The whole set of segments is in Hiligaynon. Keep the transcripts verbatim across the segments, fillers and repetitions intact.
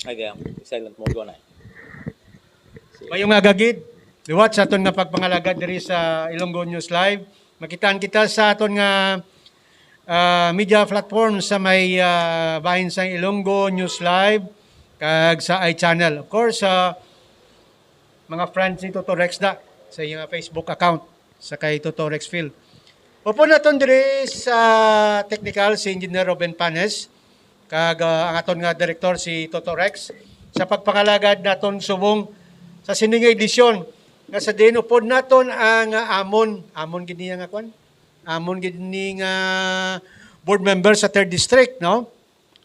Ay, di, ang silent mode ko na eh. Mayong aga gid, liwat sa aton nga pagpangalagad diri sa Ilonggo News Live. Makitaan kita sa aton nga, ah, media platform sa may, ah, bahin sa Ilonggo News Live kag sa iChannel. Of course, ah, mga friends ni Toto Rex da sa iyang Facebook account sa kay Toto Rex Phil. Upod naton diri sa technical si Engineer Robin Panes kag, ah, ang aton nga direktor si Toto Rex sa pagpangalagad naton subong sa sini nga edisyon nga sa diin upod naton ang, ah, amon, amon gid niya nga kwan, amon gid ni nga board member sa third district, no?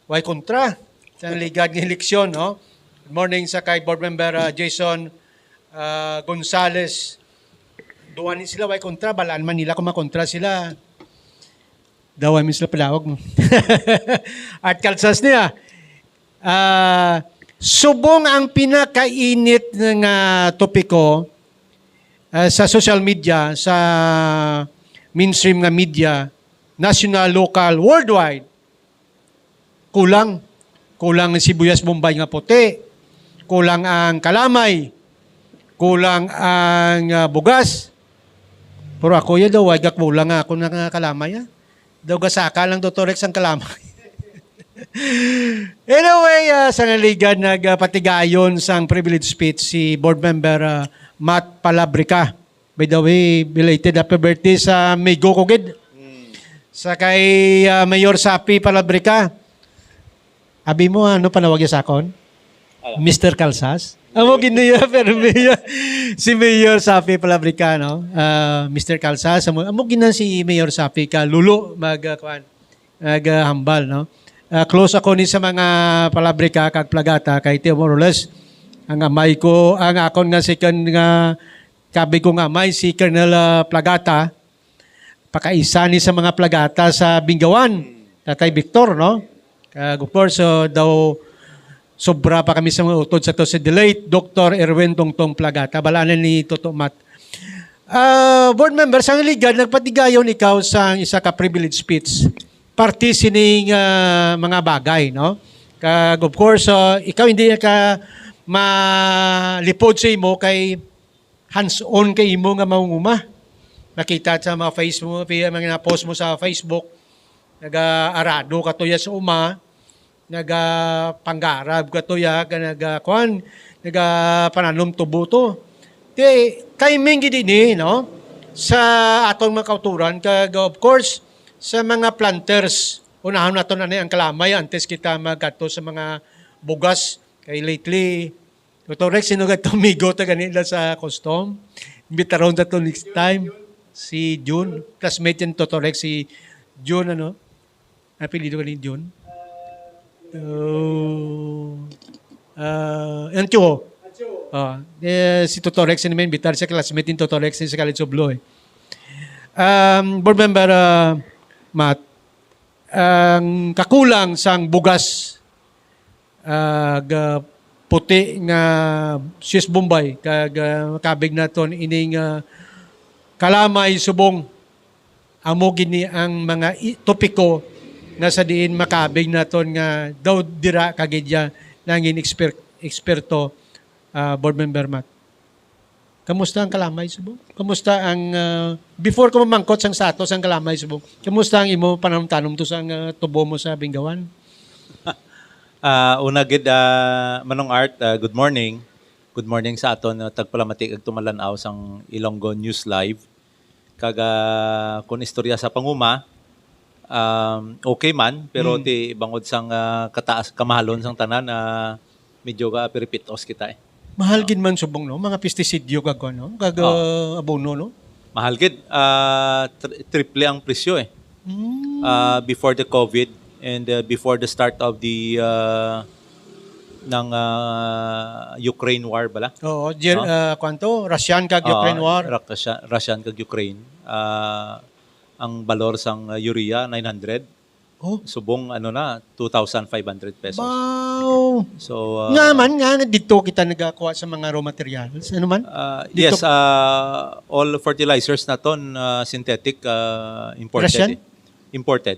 Way kontra sa ligad nga eleksyon, no? Good morning sa kay board member, ah, Jason, ah, Gonzales. Duwa ni sila way kontra, balaan man nila kung makontra sila. Daw ay misla palawag mo. At kalsas niya. Ah, subong ang pinakainit nga topiko, ah, sa social media, sa mainstream nga media, national, local, worldwide, kulang. Kulang ang sibuyas Bombay nga puti. Kulang ang kalamay. Kulang ang, ah, bugas. Pero ako ya daw, way gak kulang nga ako nga kalamay, ah. Daw gasaka lang, Doktor Rex, ang kalamay. Anyway, ah, sa ngaligad, nagpatigayon sang privilege speech si Board Member, ah, Matt Palabrica. By the way, belated happy birthday sa amigo ko gid. Mm. Sa kay, ah, Mayor Sapi Palabrica. Abi mo, ano panawag niya sa akon? Ala. Mister Calsas? Amo gid niya, pero Mayor, si Mayor Sapi Palabrica, no? Ah, Mister Calsas, amo, amo gid na si Mayor Sapi ka lulo mag, ah, kuan, mag, ah, hambal, no? Ah, close ako ni sa mga Palabrica kag Plagata kay Tio, more or less ang amay ko, ang akon nga second nga kabi ko nga amay si Colonel, ah, Plagata, pakaisa ni sa mga Plagata sa Bingawan, Tatay Victor, no? Kag of course, uh, daw sobra pa kami sa mga utod sa to si the late Doktor Erwin Tongtong Plagata. Balanan ni Toto Mat. Ah, board member, sa ligad, nagpatigayon ikaw sa isa ka privilege speech. Parte sining, ah, mga bagay, no? Kag of course, ah, ikaw hindi ka malipod sa imo kay hands-on kay imo nga mangunguma. Nakita sa mga Facebook, mga post mo sa Facebook, nagaarado ka tuya sa uma, nagapanggarab ka tuya, ka naga, kuan, nagapananom tubo to. Di, timing gid ini, no? Sa atong mga kauturan, kag of course, sa mga planters, unahon naton ani ang kalamay antes kita magkadto sa mga bugas. Kay lately, Doktor Rex, sino ka amigo ta ganila sa custom? Imbitaron ta to next time. Si June. Classmate yan, Doktor Rex, si June, ano? Apelido ka ni June? Oh. Ah, Ancho. Ah, eh, si Doktor Rex, ini may invitar siya, classmate ni Doktor Rex sa College of Law, eh. Um, board member, ah, Matt, ang kakulang sang bugas, ah, ga-, puti nga Swiss Bombay, kag, ah, makabig naton ining, ah, kalamay subong. Amo gini ang mga i-, topiko nga sa diin makabig naton nga daw dira kagidya nangin eksper-, eksperto, ah, board member Matt. Kamusta ang kalamay subong? Kamusta ang, ah, before ko mamangkot sang status ang kalamay subong? Kamusta ang imo panamtanom to sang, ah, tubo mo sa Bingawan? Ah, una gid, ah, Manong Art, ah, good morning. Good morning sa aton, ah, tagpalamati kag tumalan-aw sang Ilonggo News Live. Kag, ah, kun istorya sa panguma, um, okay man, pero Hmm. ti bangod sang, ah, kataas, kamahalon sang tanan, ah, medyo ka piripitos kita eh. Mahal Oh. gid man subong, no? Mga pestisidyo kag ano, kag, Oh. ah, abono, no? Mahal gid. Ah, tri-, triple ang presyo eh. Hmm. Ah, before the COVID and, ah, before the start of the, ah, ng, ah, Ukraine war bala? Oo, Jer-, No? ah, kwanto? Russian kag Ah, Ukraine war. Ra-, Russia-, Russian kag Ukraine. Ah, ang balor sang, ah, urea, nine hundred. Oh. Subong, ano na, two thousand five hundred pesos. Wow. So, ah, Nga man, nga dito kita nagakuha sa mga raw materials. Ano man? Ah, Dito yes, ah, all fertilizers naton, ah, synthetic, ah, imported Russian? eh. Imported.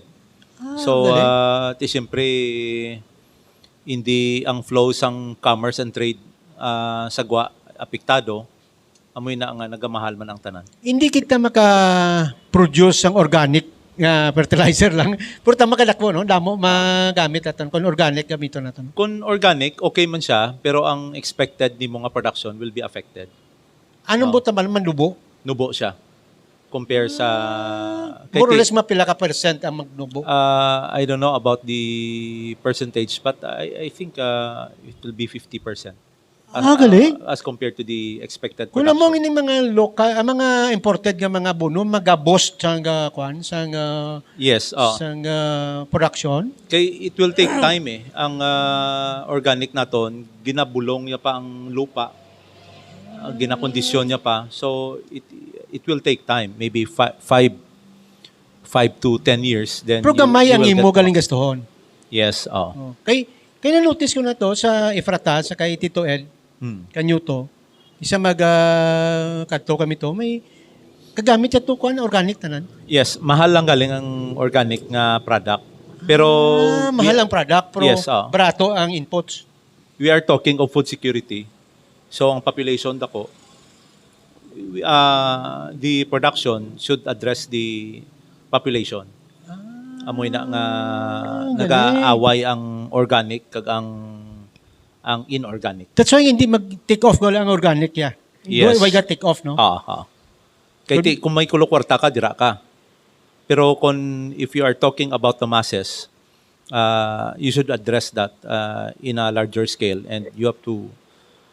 Ah, So, galing. ah, ti siyempre, Hindi ang flow sang commerce and trade, ah, sa gwa apektado, amoy na nga nagamahal man ang tanan. Hindi kita maka-produce sang organic nga fertilizer lang. Pero tama ka, dako, no? Damo magamit naton. Kung organic, gamiton naton. Kung organic, okay man siya, pero ang expected nimo nga production will be affected. Anong Oh. buta man, mandubo? Nubo siya. Compare sa Ah, kay more or ti- less, mapila ka percent ang magnubo? Ah, I don't know about the percentage, but I, I think, ah, it will be fifty percent. Ah, gali? Ah, as compared to the expected Kung production. Amo ang ining mga local, ang mga imported nga mga abono, magabos sang, ah, kwan, sang, ah, Yes, oh. sang, ah, production? Kay it will take time eh. Ang, ah, organic naton, ginabulong niya pa ang lupa, ah, ginakondisyon niya pa. So, it it will take time. Maybe fi-, five, five to ten years, then Pero you, gamay you ang will imo get galing gastuhon. Yes, oh. Oh. Kay, kay na-notice ko na to sa Efrata, sa kay Tito Ed, Hmm. Kanyuto. Isa mag, ah, kadto kami to, may kagamit siya to, kuan, organic tanan. Yes, mahal lang galing ang organic nga product. Pero Ah, mahal we ang product, pero Yes, oh. barato ang inputs. We are talking of food security. So, ang population dako, we, ah, the production should address the population. Ah, Amoy na nga galing. nag-aaway ang organic kag ang, ang inorganic. That's why hindi mag-take off gali ang organic, ya. Yes. Why, why got take off, no? Ah, ah. Kay Good. ti, kung may kulo kwarta ka, dira ka. Pero kung, if you are talking about the masses, uh, you should address that, uh, in a larger scale, and you have to,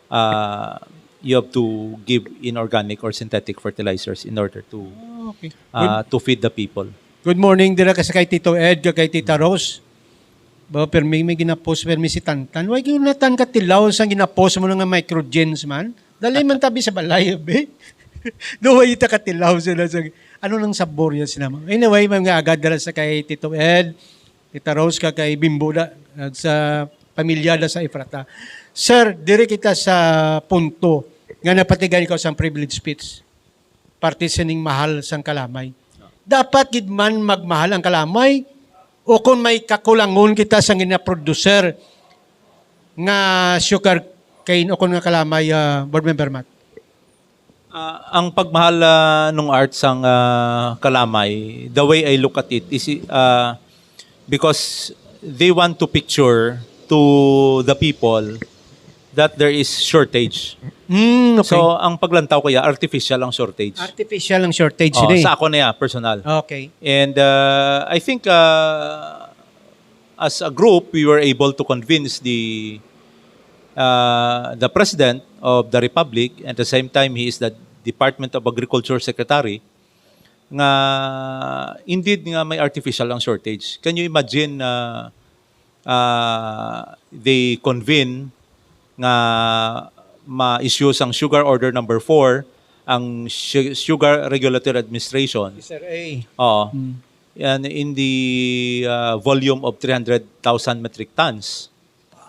uh, you have to give inorganic or synthetic fertilizers in order to, Ah, okay. uh, Good. to feed the people. Good morning dira ka sa kay Tito Ed, kag kay Tita Rose. Ba, permi may ginapost, permi si Tantan. Why gyud na tan katilaw sa ginapost mo nga microgens man? Dali man tabi sa balay, be. No, why ta katilaw sila sa, ano nang sabor yan sila? Anyway, may mga agad dala sa kay Tito Ed, Tita Rose, ka kay Bimbo da, sa pamilya da sa Efrata. Sir, diri kita sa punto nga napatigan ikaw sa privilege speech. Parte sining mahal sang kalamay. Dapat gid man magmahal ang kalamay, o kung may kakulangon kita sa ginaproducer nga sugar cane o kung nga kalamay, ah, Board Member Matt? Ah, ang pagmahal, ah, nung art sang, ah, kalamay, the way I look at it is, ah, because they want to picture to the people that there is shortage. Mm, okay. So, ang paglantaw kaya, artificial ang shortage. Artificial ang shortage, Oh, sini. Sa ako na ya, personal. Okay. And, uh, I think, uh, as a group, we were able to convince the, uh, the President of the Republic, at the same time, he is the Department of Agriculture Secretary, nga indeed nga may artificial ang shortage. Can you imagine, uh, uh, they convene nga ma-issue sang sugar order number four ang Su-, Sugar Regulatory Administration. S R A. Oo. Hmm. Yan, in the, uh, volume of three hundred thousand metric tons.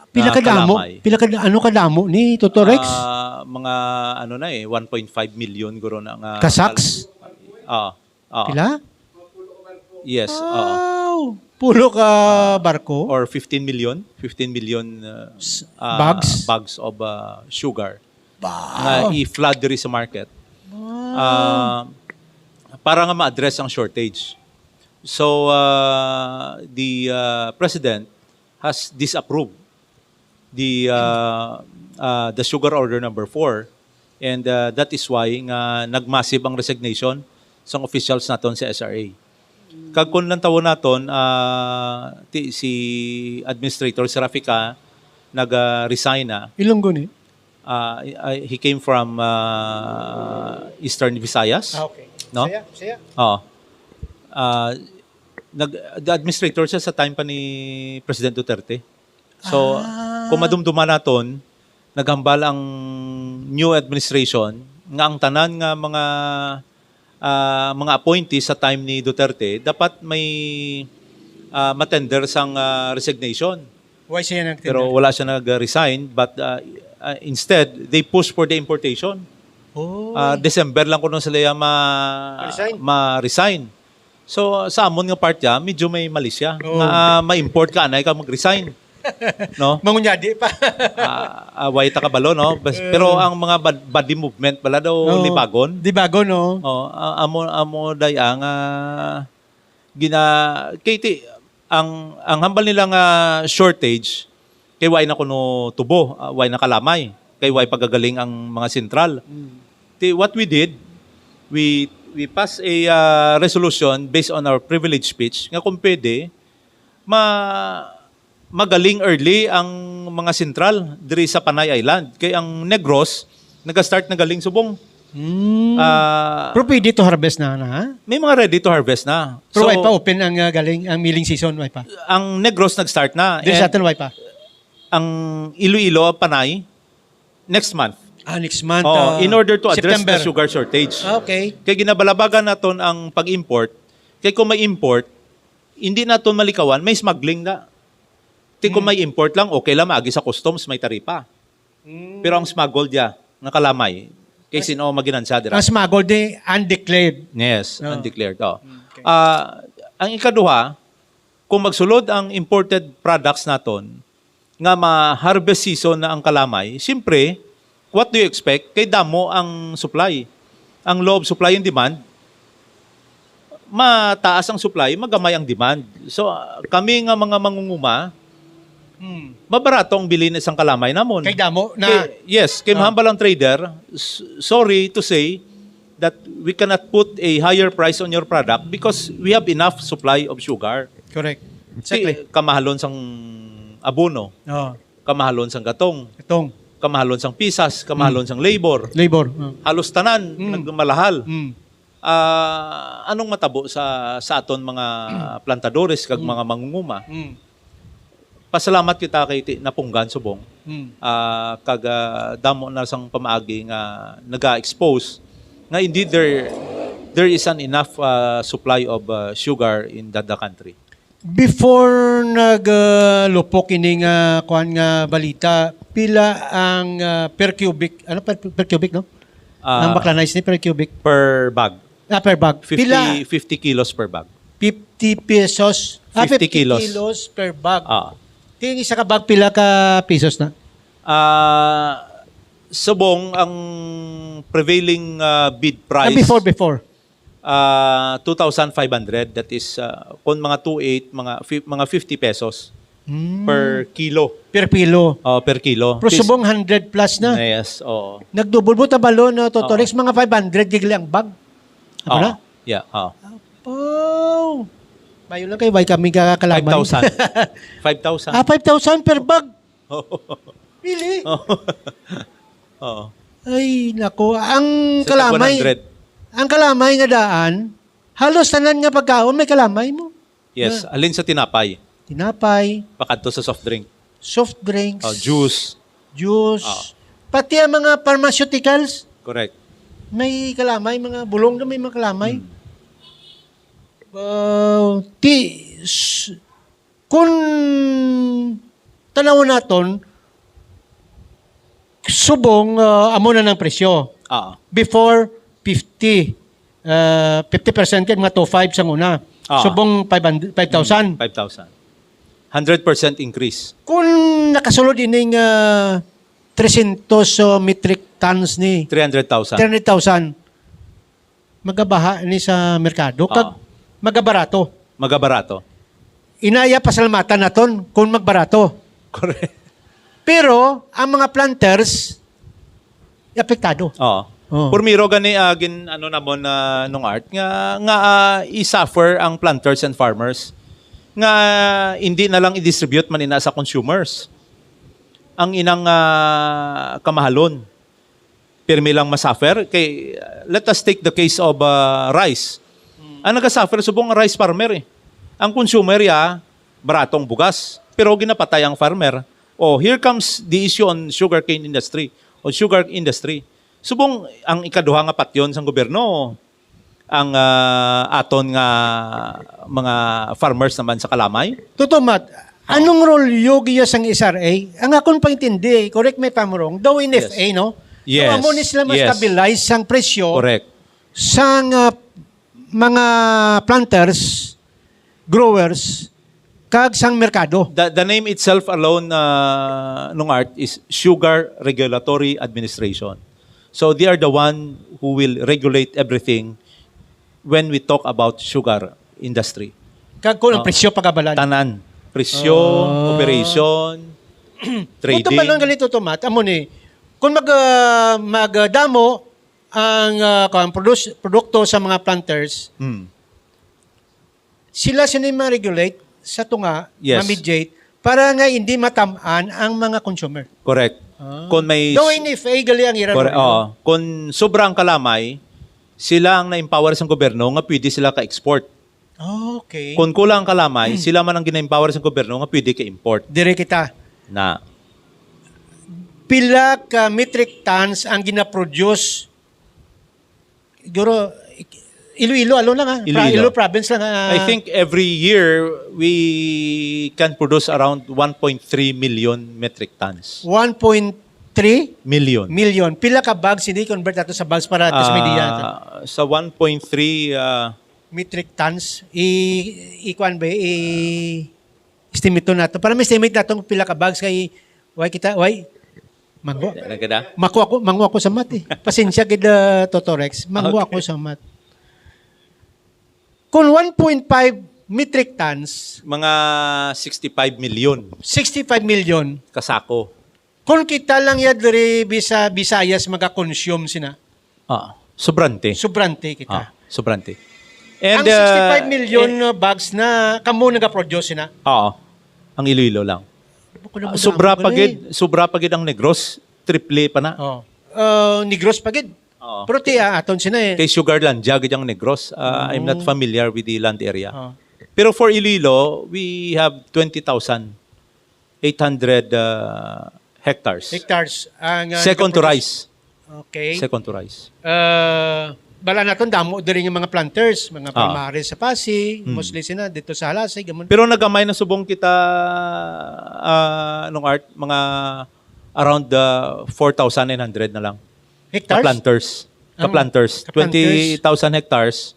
Pila Ah, ka damo? Kalamay. Pila ka, ano ka damo ni Toto Rex? Ah, mga ano na eh, one point five million guro na nga Ka sacks? Ah, ah. Pila? Yes, oo. Wow! Pulo ka barko? Or fifteen million, fifteen million, uh, S-, uh, bags? Bags of, uh, sugar Wow. na i-flood diri sa market. Wow. Uh, para nga ma-address ang shortage. So, uh, the, uh, president has disapproved the, uh, uh, the sugar order number four, and, uh, that is why nga nagmasib ang resignation sang officials naton sa S R A. Kag kung lantawon naton, uh, ti, si Administrator Serafin nag, uh, resign na. Ilonggo ni? Uh, I, I, he came from, uh, Eastern Visayas. Ah, okay. No? Bisaya, Bisaya. Oo. Uh, nag, the administrator siya sa time pa ni President Duterte. So, Ah. kung madumduman naton, naghambal ang new administration nga ang tanan nga mga, ah, mga appointees sa time ni Duterte dapat may, ah, matender sang, ah, resignation. Why siya nag-tender? Pero wala siya nag-resign, but, ah, ah, instead, they push for the importation. Oh. Ah, December lang kuno sila ya ma-, Ma-resign. ma-resign. So, sa amon nga part ya, medyo may mali siya. Oh. Nga, ah, ma-import ka, anay ka mag-resign. No? Mangunyadi pa. Ah, ah, way ta kabalo, no? Bas-, pero ang mga bad-, body movement pala daw Oo. libagon. Libagon, no? Oh, a-, amo, amo day ang, ah, gina-, kay ti-, ang, ang hambal nila nga shortage, kay way na kuno tubo, ah, way na kalamay, kay way pagagaling ang mga sentral. Mm. Ti, what we did, we, we pass a, ah, resolution based on our privilege speech nga kung pwede, ma-, magaling early ang mga sentral diri sa Panay Island. Kay ang Negros, nag-start na galing subong. Mm. Ah, Pero pwede to harvest na, na, ha? May mga ready to harvest na. Pero So, way pa open ang, ah, galing, ang milling season, way pa? Ang Negros nag-start na. Diri sa And aton, way pa? Ang Iloilo, Panay, next month. Ah, next month, Oh, ah, in order to address September. the sugar shortage. Ah, okay. Kay ginabalabagan naton ang pag-import. Kay kung may import, hindi naton malikawan, may smuggling na. Ti kung Hmm. may import lang, okay lang, maagi sa customs, may taripa. Hmm. Pero ang smuggled ya, nga kalamay, kay As-, sino maginansya dira? Ang smuggled di undeclared. Yes, Oh. undeclared. Oh. Okay. Ah, ang ikaduha, kung magsulod ang imported products naton, nga ma-harvest season na ang kalamay, siyempre, what do you expect? Kay damo ang supply. Ang law of supply and demand, mataas ang supply, magamay ang demand. So, ah, kami nga mga mangunguma, Hmm. mabarato ang bilin sa kalamay namon. Kay damo na. Kay, yes, kay Ah. mahambal ang trader, s-, sorry to say that we cannot put a higher price on your product because we have enough supply of sugar. Correct. Exactly. Kay kamahalon sang abono, Oh. kamahalon sang gatong, Gatong. kamahalon sang pisas, kamahalon Hmm. sang labor. Labor. Oh. Halos tanan Hmm. nagmalahal. Hmm. Ah, anong matabo sa, sa aton mga plantadores kag Hmm. mga mangunguma? Hmm. Pasalamat kita kay ti-, napunggan subong. Hmm. Ah, kag, ah, damo na sang pamaagi nga naga-expose nga indeed there, there is an enough, ah, supply of, ah, sugar in the, the country. Before nag, ah, lupok ini nga kuan nga balita, pila ang, ah, per cubic, ano, per, per cubic, no? Ah, Ang baklanais ni per cubic. Per bag. Ah, per bag. Fifty, Pila? fifty kilos per bag. Fifty pesos. Ah, Fifty fifty kilos. kilos per bag. Ah. Ti isa ka bag, pila ka pesos na? Ah, subong ang prevailing, ah, bid Ah, price. before, before. Ah, two thousand five hundred, that is, ah, kung mga two eight, mga fi-, mga fifty pesos Mm. per kilo. Per kilo. Oh, per kilo. Pero Tis- subong hundred plus na. Yes, oo. Nagdubol mo tabalo, no, Toto Oo. Rex, mga five hundred gigli ang bag. Ano Oo. na? Yeah, oo. Apaw. Bayo lang kay way kami kakalamay. Five thousand. Five thousand. Ah, five thousand per bag. Oo. Really? Oo. Oo. Ay, nako. Ang Sa kalamay, tag one hundred. ang kalamay nga daan, halos tanan nga pagkaon may kalamay mo. Yes, Ah. alin sa tinapay? Tinapay. Pakadto sa soft drink. Soft drinks. Oh, juice. Juice. Ah. Pati ang mga pharmaceuticals, Correct. may kalamay, mga bulong na may mga kalamay. Hmm. Wow. Ti-, s-, kung tanaw naton, subong, ah, amo na ng presyo. Ah. Before, fifty, ah, fifty percent kay mga two five sang una. Ah. Subong five hundred, five thousand. Hmm, five thousand. Hundred percent increase. Kung nakasulod ining, ah, three hundred, ah, metric tons ni Three hundred thousand. Three hundred thousand, magabaha ni sa merkado, kag Ah. magabarato. Magabarato. Inaya pasalamatan naton kung magbarato. Correct. Pero ang mga planters, apektado. Oo. Oo. Primero gani, ah, gin-, ano namon, ah, Nung Art, nga, nga, ah, i-suffer ang planters and farmers nga hindi na lang i-distribute man ina sa consumers ang inang, ah, kamahalon. Pirmi lang masuffer. Kay, uh, let us take the case of, uh, rice. Hmm. Ang nagasuffer subong ang rice farmer eh. Ang consumer ya, baratong bugas. Pero ginapatay ang farmer. Oh, here comes the issue on sugarcane industry, on sugar industry. Subong ang ikaduha nga patyon sang gobyerno, ang, ah, aton nga mga farmers naman sa kalamay? Totoo, Matt. Oh. Anong role yo giya sang S R A? Ang akon pagintindi, correct me if I'm wrong, daw in Yes. F A, no? Yes. So, amo ni sila Yes. ma-stabilize sang presyo Correct. sang, ah, mga planters, growers, kag sang merkado. The, the name itself alone, uh, Nung Art, is Sugar Regulatory Administration. So they are the one who will regulate everything when we talk about sugar industry. Kag kung ang Oo. presyo pagabalan. Tanan. Presyo, Ah. operation, Kung trading. Tumanon ganito, Tomat, amo ni, kung mag, ah, magdamo ang, ah, kung ang produs-, produkto sa mga planters, Hmm. sila sini ma-regulate sa tunga, Yes. ma-mediate, para nga hindi matam-an ang mga consumer. Correct. Ah. Kung may Daw N F A gali ang ira Correct. role. Oo. Kung sobra ang kalamay, sila ang na-empower sa gobyerno nga pwede sila ka-export. Okay. Kung kulang ang kalamay, sila man ang gina-empower sa gobyerno nga pwede ka-import. Dire kita. Na. Pila ka metric tons ang ginaproduce? Siguro, Iloilo alone lang, ha? Pra-, Iloilo. Iloilo province lang, ha? I think every year, we can produce around one point three million metric tons. One point three Million. million. Pila ka bags hindi convert nato sa bags para at least may idea nato? Ah, sa one point three, ah, Metric tons, i-, i-, kuwan ba, i-, estimate nato. Para may estimate nato kung pila ka bags kay, why kita, why? Mangwa. Ano ka na? Mako ako, mangwa ako sa math eh. Pasensya gid, ah, Toto Rex. Mangwa Okay. ako sa math. Kung one point five metric tons, Mga sixty-five million sixty-five million. Kasako. Kung kita lang ya diri bisa Visayas magakonsume sina. Ah, sobrante. Sobrante kita. Ah, sobrante. And, Ang uh, sixty-five million eh, uh, bags na kamo nagaproduce sina. Oo. Ang Iloilo lang. Bako na Ah, mo sobra damo pa gani. gid, sobra pa gid ang Negros, triple pa na. Oh. Uh, Negros pa gid. Oo. Pero ti ah, aton sina eh. Kay Sugarlandia gid ang Negros. Uh, I'm not Oh. familiar with the land area. Oh. Pero for Iloilo, we have twenty thousand eight hundred, uh, hectares. Hectares ang, uh, Second to nagaproduce. rise. Okay. Second to rise. Uh, bala naton damo diri nga mga planters, mga Ah. Palmares sa Passi, Hmm. mostly sina dito sa Halasig, gamon. Pero nagamay na subong kita, ah, Nung Art, mga around the four thousand nine hundred na lang. Hectares? Ka-planters. Ang Ka-planters. Ka-planters. Twenty thousand hectares,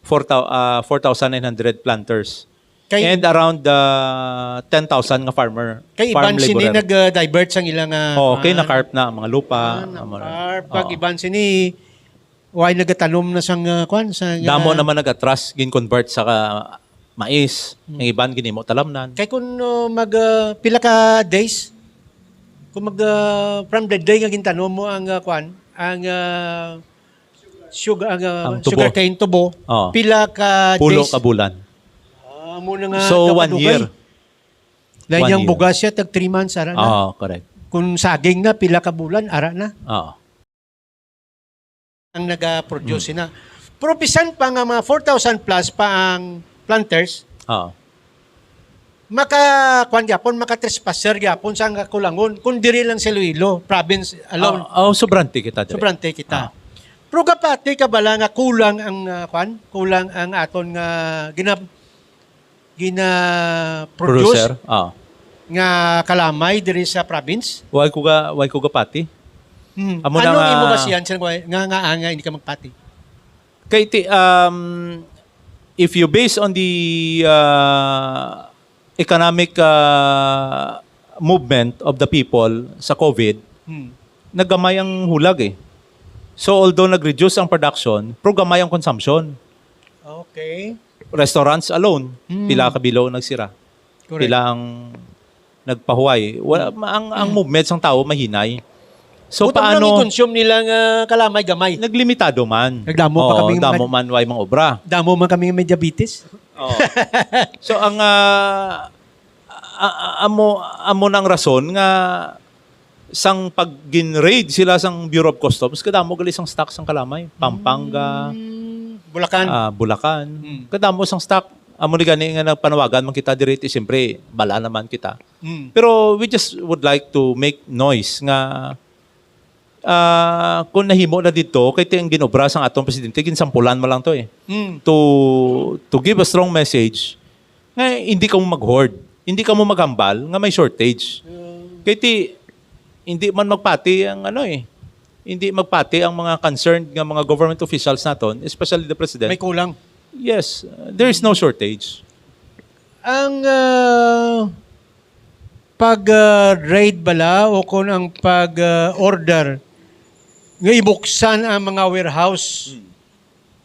four thou-, ah, four thousand nine hundred planters. Kay And around, ah, ten thousand nga farmer, Kay farm iban sini laborer. nag, ah, divert sang ilang, ah, Oo, kay ah, na-carp na ang mga lupa, Ah, ang mga na-carp. Pag Oo. iban sini, why nagatanom na sang, ah, kwan, sang, Damo ah, naman nag-atras, gin-convert sa ka-, mais. Hmm. Ang iban ginhimo talamnan. Kay kung, uh, mag, uh, pila ka days, kung mag, uh, from the day nga gintanom mo ang, uh, kwan, ang, uh, sugar, ang, uh, Ang tubo. sugarcane tubo, Oo. pila ka Pulo days? ka bulan. Ah, mo na nga So, one kadugay. year. Lain One yang year. bugas siya, tag three months, ara na. Oo, correct. Kung saging na, pila ka bulan, ara na. Oo. ang nagaproduce Mm. sina. Pero bisan pa nga mga four thousand plus pa ang planters, Oo. maka, kwan gyapon, maka-trespasser gyapon sa nga kulangon, kung diri lang sa Iloilo province alone. Oh, oh, sobrante kita dire. Sobrante kita. Ah. Pero kapati ka bala nga kulang ang, ah, kwan? Kulang ang aton nga gina-, gina-produce Producer? Ah. nga kalamay diri sa province? Why ko ga, why ko gapati? Hmm. Amo na Ano nga imo basihan sa nga, nga, nga, nga hindi ka magpati? Kay ti-, um, if you base on the, uh, economic, uh, movement of the people sa COVID, Hmm. naggamay ang hulag eh. So, although nag-reduce ang production, pero gamay ang consumption. Okay. Restaurants alone, Hmm. pila ka bilo nagsira. Correct. Pila ang nagpahuway. Wala, Hmm. ma-, ang, ang Hmm. movement sang tawo mahinay. So, Butang paano lang i-consume nila nga kalamay gamay? Naglimitado man. Nagdamo pa Oo, kami damo man, way mga obra. Damo man kami may diabetes. Oo. So, ang, ah, a-, a-, amo, amo nang rason nga sang pag gin-raid sila sang Bureau of Customs, kadamo gali sang stock sang kalamay. Pampanga, Hmm, Bulacan. ah, Bulacan. Hmm. Kadamo sang stock. Amo ni gani nga nagpanawagan man kita diri, ti, siyempre, bala naman kita. Hmm. Pero we just would like to make noise nga, ah, kung nahimo na dito, kay ti ang ginobra sang atong presidente, ginsampulan mo lang to eh. Hmm. To, to give a strong message nga hindi kamo mag-hoard, hindi kamo maghambal nga may shortage. Hmm. Kay ti, hindi man magpati ang ano eh, hindi magpati ang mga concerned nga mga government officials naton, especially the president. May kulang. Yes, uh, there is no shortage. Ang ah, pag ah, raid bala o kung ang pag ah, order nga ibuksan ang mga warehouse,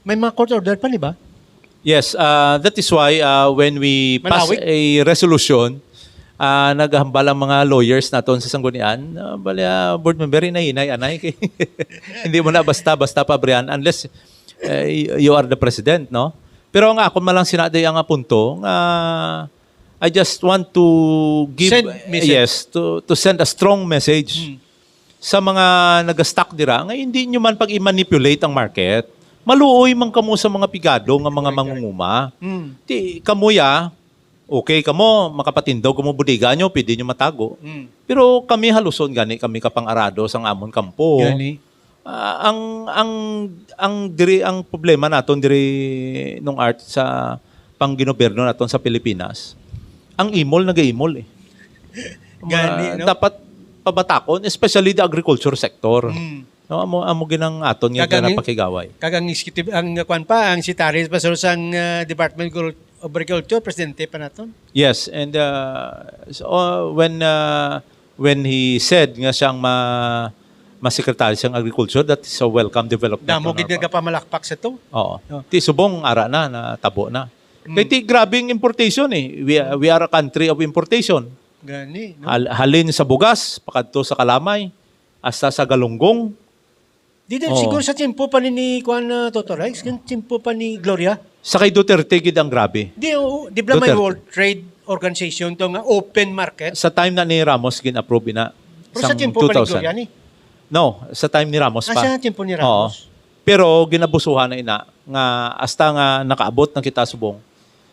may mga court order pa, di ba? Yes, uh, that is why uh, when we pass Malawig. a resolution, uh, naghambal ang mga lawyers naton sa Sanggunian, uh, bali, uh, board member, hinay-hinay, anay. Hindi mo na basta-basta pabrihan unless uh, y- you are the president, no? Pero ang ako man lang sinaday ang punto nga I just want to give Send message. Yes, to to send a strong message sa mga nagastock dira nga hindi nyo man pag-i-manipulate ang market. Maluoy man kamo sa mga pigado nga mga mangunguma. Mm. Ti kamo ya, okay kamo, makapatindog kamo bodega nyo, pwede nyo matago. Mm. Pero kami haluson gani kami kapang-arado sang amon kampo. Gani. Ah, ang ang ang diri ang problema naton diri nung art sa pangginobyerno naton sa Pilipinas. Ang imol nagaimol eh. Mga Gani, no? Dapat pabatakon, especially the agriculture sector. Mm. No, amo amo ginang aton nga Kag ang- ginapakigaway. Kag ang executive, ang kwan pa, ang secretary pa sa sang ah, Department of Agriculture, presidente pa naton. Yes, and uh, so, uh, when uh, when he said nga siyang ma ma-secretary sang agriculture, that is a welcome development. Damo on gid our part. Nagapamalakpak sa to. Oo. Oh. Ti subong ara na natabo na. Mm. Kay ti grabing importation eh. We, we are a country of importation. Gani, no? Hal- halin sa bugas, pakadto sa kalamay, hasta sa galunggong. Di din, Oo. Siguro sa tiyempo pa ni, ni Kuan uh, Toto Rex, yung tiyempo pa ni Gloria. Sa kay Duterte gid ang grabe. Di, oh, di ba may Duterte. World Trade Organization to nga open market? Sa time na ni Ramos gin-approve ina Pero sa sang tiyempo pa ni two thousand. Gloria ni? No, sa time ni Ramos Ah, pa. sa tiyempo ni Oo. Ramos. Pero ginabusuhan na ina nga hasta nga nakaabot na kita subong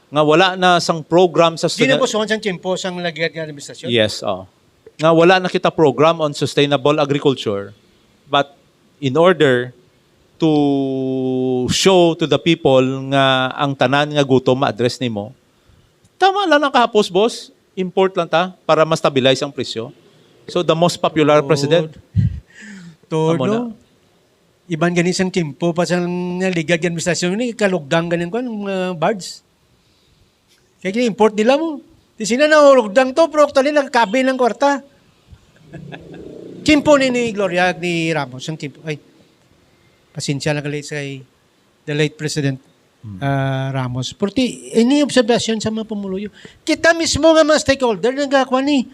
nga wala na sang program sa student- Ginabusuhan sa tiyempo sang lagi nga administrasyon? Yes, oh. Nga wala na kita program on sustainable agriculture, but in order to show to the people nga ang tanan nga gutom ma-address nimo, tama lang ang kahapos, boss. Import lang ta para ma-stabilize ang presyo. So the most popular president. Todo. Amo na. Iban gani sang tiyempo pa sang naligad nga administrasyon ni kalugdang ganing kwan, mga bards. Kaya gini-import nila mo. Di sila nahulugdang to, pero actually nagkabi ng kwarta. Tiyempo ni, ni Gloria, ni Ramos, ang tiyempo. Ay, pasensya lang kalit sa kay the late President ah, Ramos. Pero ti, ini obserbasyon sa mga pumuluyo. Kita mismo nga mga stakeholder nagakuha ni,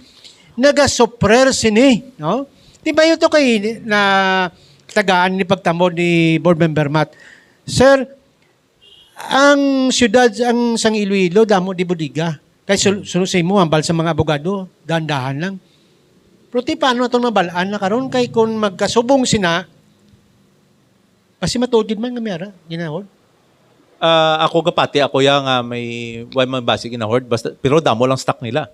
nagasuprer sini, no? Di ba yun to kay na tagaan ni pagtamod ni Board Member Matt? Sir, ang siyudad ang sang Iloilo damo di bodega. Kay sul- sunod sa imo, hambal sa mga abogado, dahan-dahan lang. Pero ti paano naton mabalaan na karon kay kung magkasubong sina, kasi matuod gid man nga may ara, ginahod. Ah, ako gapati ako ya nga may way man basi ginahord, basta pero damo lang stock nila.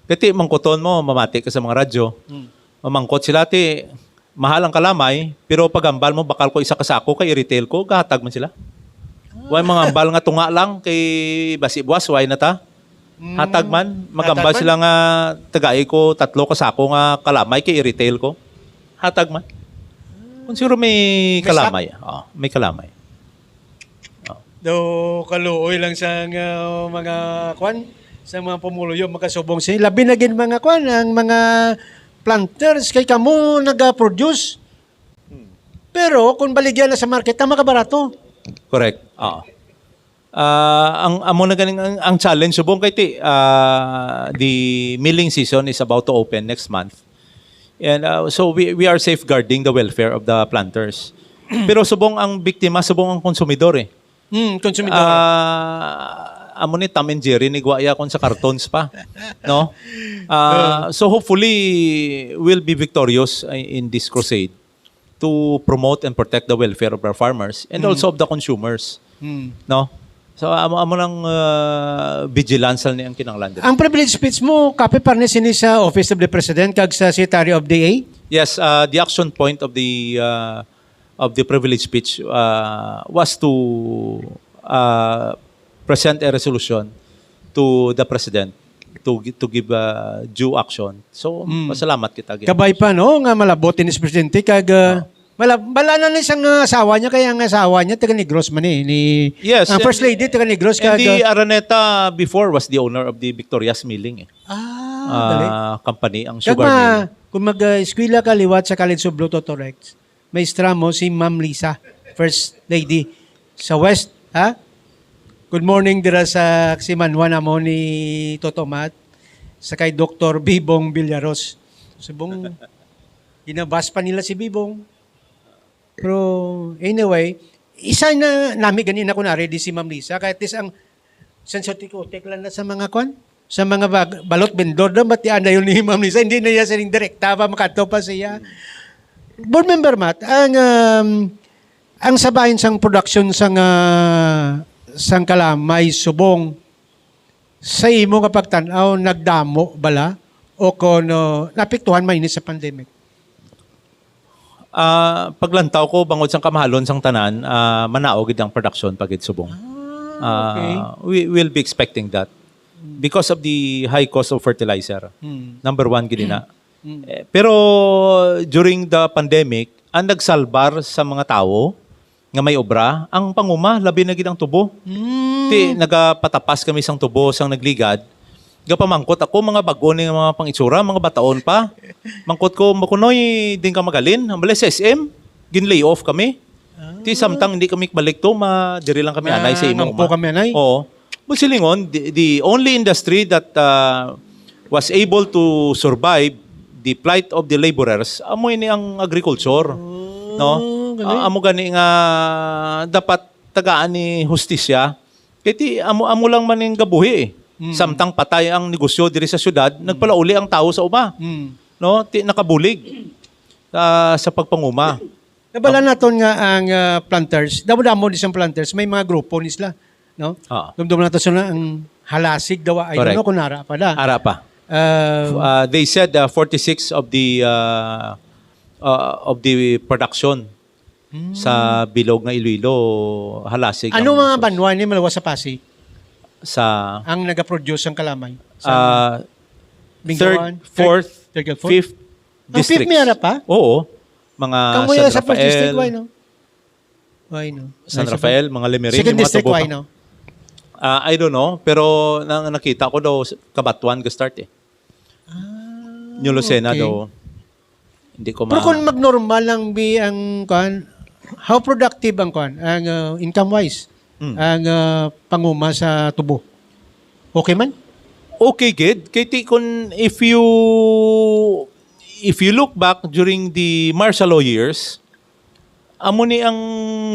Kati mangkuton mo, mamati ka sa mga radyo. Mm. Mamangkot sila ti mahal ang kalamay, pero pagambal mo bakal ko isa ka sako kay i-retail ko, gahatag man sila. Way mga ambal nga tunga lang kay basi buwas way na ta. Hatag man, magambal Hatag man. Sila nga tagai ko tatlo ka sako nga kalamay kay i-retail ko. Hatag man. Kung siguro may May stock? Kalamay. Oh, may kalamay. Do kaluoy lang sa uh, mga kwan, sa mga pumuluyo makasubong sini. Labi na gid mga kwan, ang mga planters kay kamo naga-produce. Pero kung baligyan na sa market, tama ka barato. Correct. Oo. Ah, ang amo na ganing ang, ang challenge subong kay ti ah, the milling season is about to open next month. And uh, so we we are safeguarding the welfare of the planters. Pero subong ang biktima, subong ang konsumidor eh. Hmm, konsumidor. Ah, amo ni Tom and Jerry ni guwaya kon sa cartons pa, no? Ah, so hopefully we'll be victorious in this crusade to promote and protect the welfare of our farmers and also of the consumers, Hmm. no? So amo amo lang ah, vigilance lang ni ang kinahanglan dito. Ang privilege speech mo, kape parne sini sa Office of the President kag sa Secretary of D A? Yes, uh, the action point of the uh, of the privilege speech uh, was to uh, present a resolution to the president to gi- to give uh, due action. So, Mm. masalamat kita again. Kabay pa, no, nga malabot ni si Presidente kag uh, Wala, wala na ni sang, ah, asawa niya, kaya ang asawa niya taga Negros man eh. Ni, Yes, ang first and, lady taga Negros, and kag, the Araneta before was the owner of the Victoria's Milling eh. Ah, gali. Ah, company, ang Kag sugar ma-, mill. Kung mag, ah, eskwela ka liwat sa College of Blue Totorex, maestra mo si Ma'am Lisa, first lady sa West, ha? Good morning dira sa Simanwa namo ni Toto Mat, sa kay Doktor Bibong Villaros. Subong, ginabas pa nila si Bibong. Pero anyway, isa na nami gani na kunwari di si Ma'am Lisa, kaya at least ang sensotik-utik lang na sa mga kwan, sa mga bag-, balot vendor na, ba't di anda yun ni Ma'am Lisa? Hindi na niya sining direkta pa, makadto pa siya. Board member Matt, ang, um, ang sabayan sang production sang, ah, sang kalamay subong sa imo nga pagtan-aw, nagdamo bala o kon, uh, naapektuhan man ini sa pandemic? Ah, paglantaw ko, bangod sang kamahalon sang tanan, ah, manao gid ang production pa gid subong. Ah, okay. Ah, we will be expecting that because of the high cost of fertilizer. Hmm. Number one gid na. Hmm. Eh, pero during the pandemic, ang nagsalbar sa mga tawo nga may obra, ang panguma, labi na gid ang tubo. Hmm. Ti, nagapatapas kami sang tubo sang nagligad. Gapamangkot ako, mga bag-o ni nga mga pang-itsura, mga bataon pa. Mangkot ko, "Makunoy, din ka magalin?" Ang bali sa S M, gin-lay off kami. Ah. Ti, samtang hindi kami balik to, ma-, diri lang kami anay sa imo, Mampo uma. Kami anay? Oo. But silingon, the, the only industry that, uh, was able to survive the plight of the laborers, amo ini ang agriculture. Oh, no? Galing. Ah, amo gani nga dapat tagaan ni hustisya. Kay ti, amo, amo lang man ning gabuhi eh. Mm. Samtang patay ang negosyo diri sa syudad, Mm. nagpalauli ang tawo sa uma. Mm. No? Ti, nakabulig, ah, sa pagpanguma. Nabala Ab- naton nga ang, ah, planters, damo-damo di sang planters, may mga grupo ni sila, no? Ah. Dumdum nato sila ang Halasig daw, I don't Correct. Know kung ara pa da. Ara pa. Ah, Uh, they said, uh, forty-six of the, uh, uh, of the production Hmm. sa bilog nga Iloilo, Halasig Ano ang mga source. Banwa ni malawas sa Pasig? Sa Ang nagaproduce ang kalamay? Sa Ah, Mingawan? third, fourth, Third, third, fourth? fifth Ang fifth districts. May ara pa? Oo. Mga Kamuya San sa first district, Rafael. Why no? Why no? San Ay, Rafael, mga Lemery, Second yung mga district, tubo why pa. No? Ah, I don't know, pero na-, nakita ko daw s-, Cabatuan ga-start eh. Ah, New Lucena okay. Daw. Hindi ko Pero ma- kung magnormal lang bi ang kuan, how productive ang kuan, ang, uh, income-wise, Mm. ang, uh, panguma sa tubo? Okay man? Okay gid. Kay ti kun, if you, if you look back during the martial law years, amo ni ang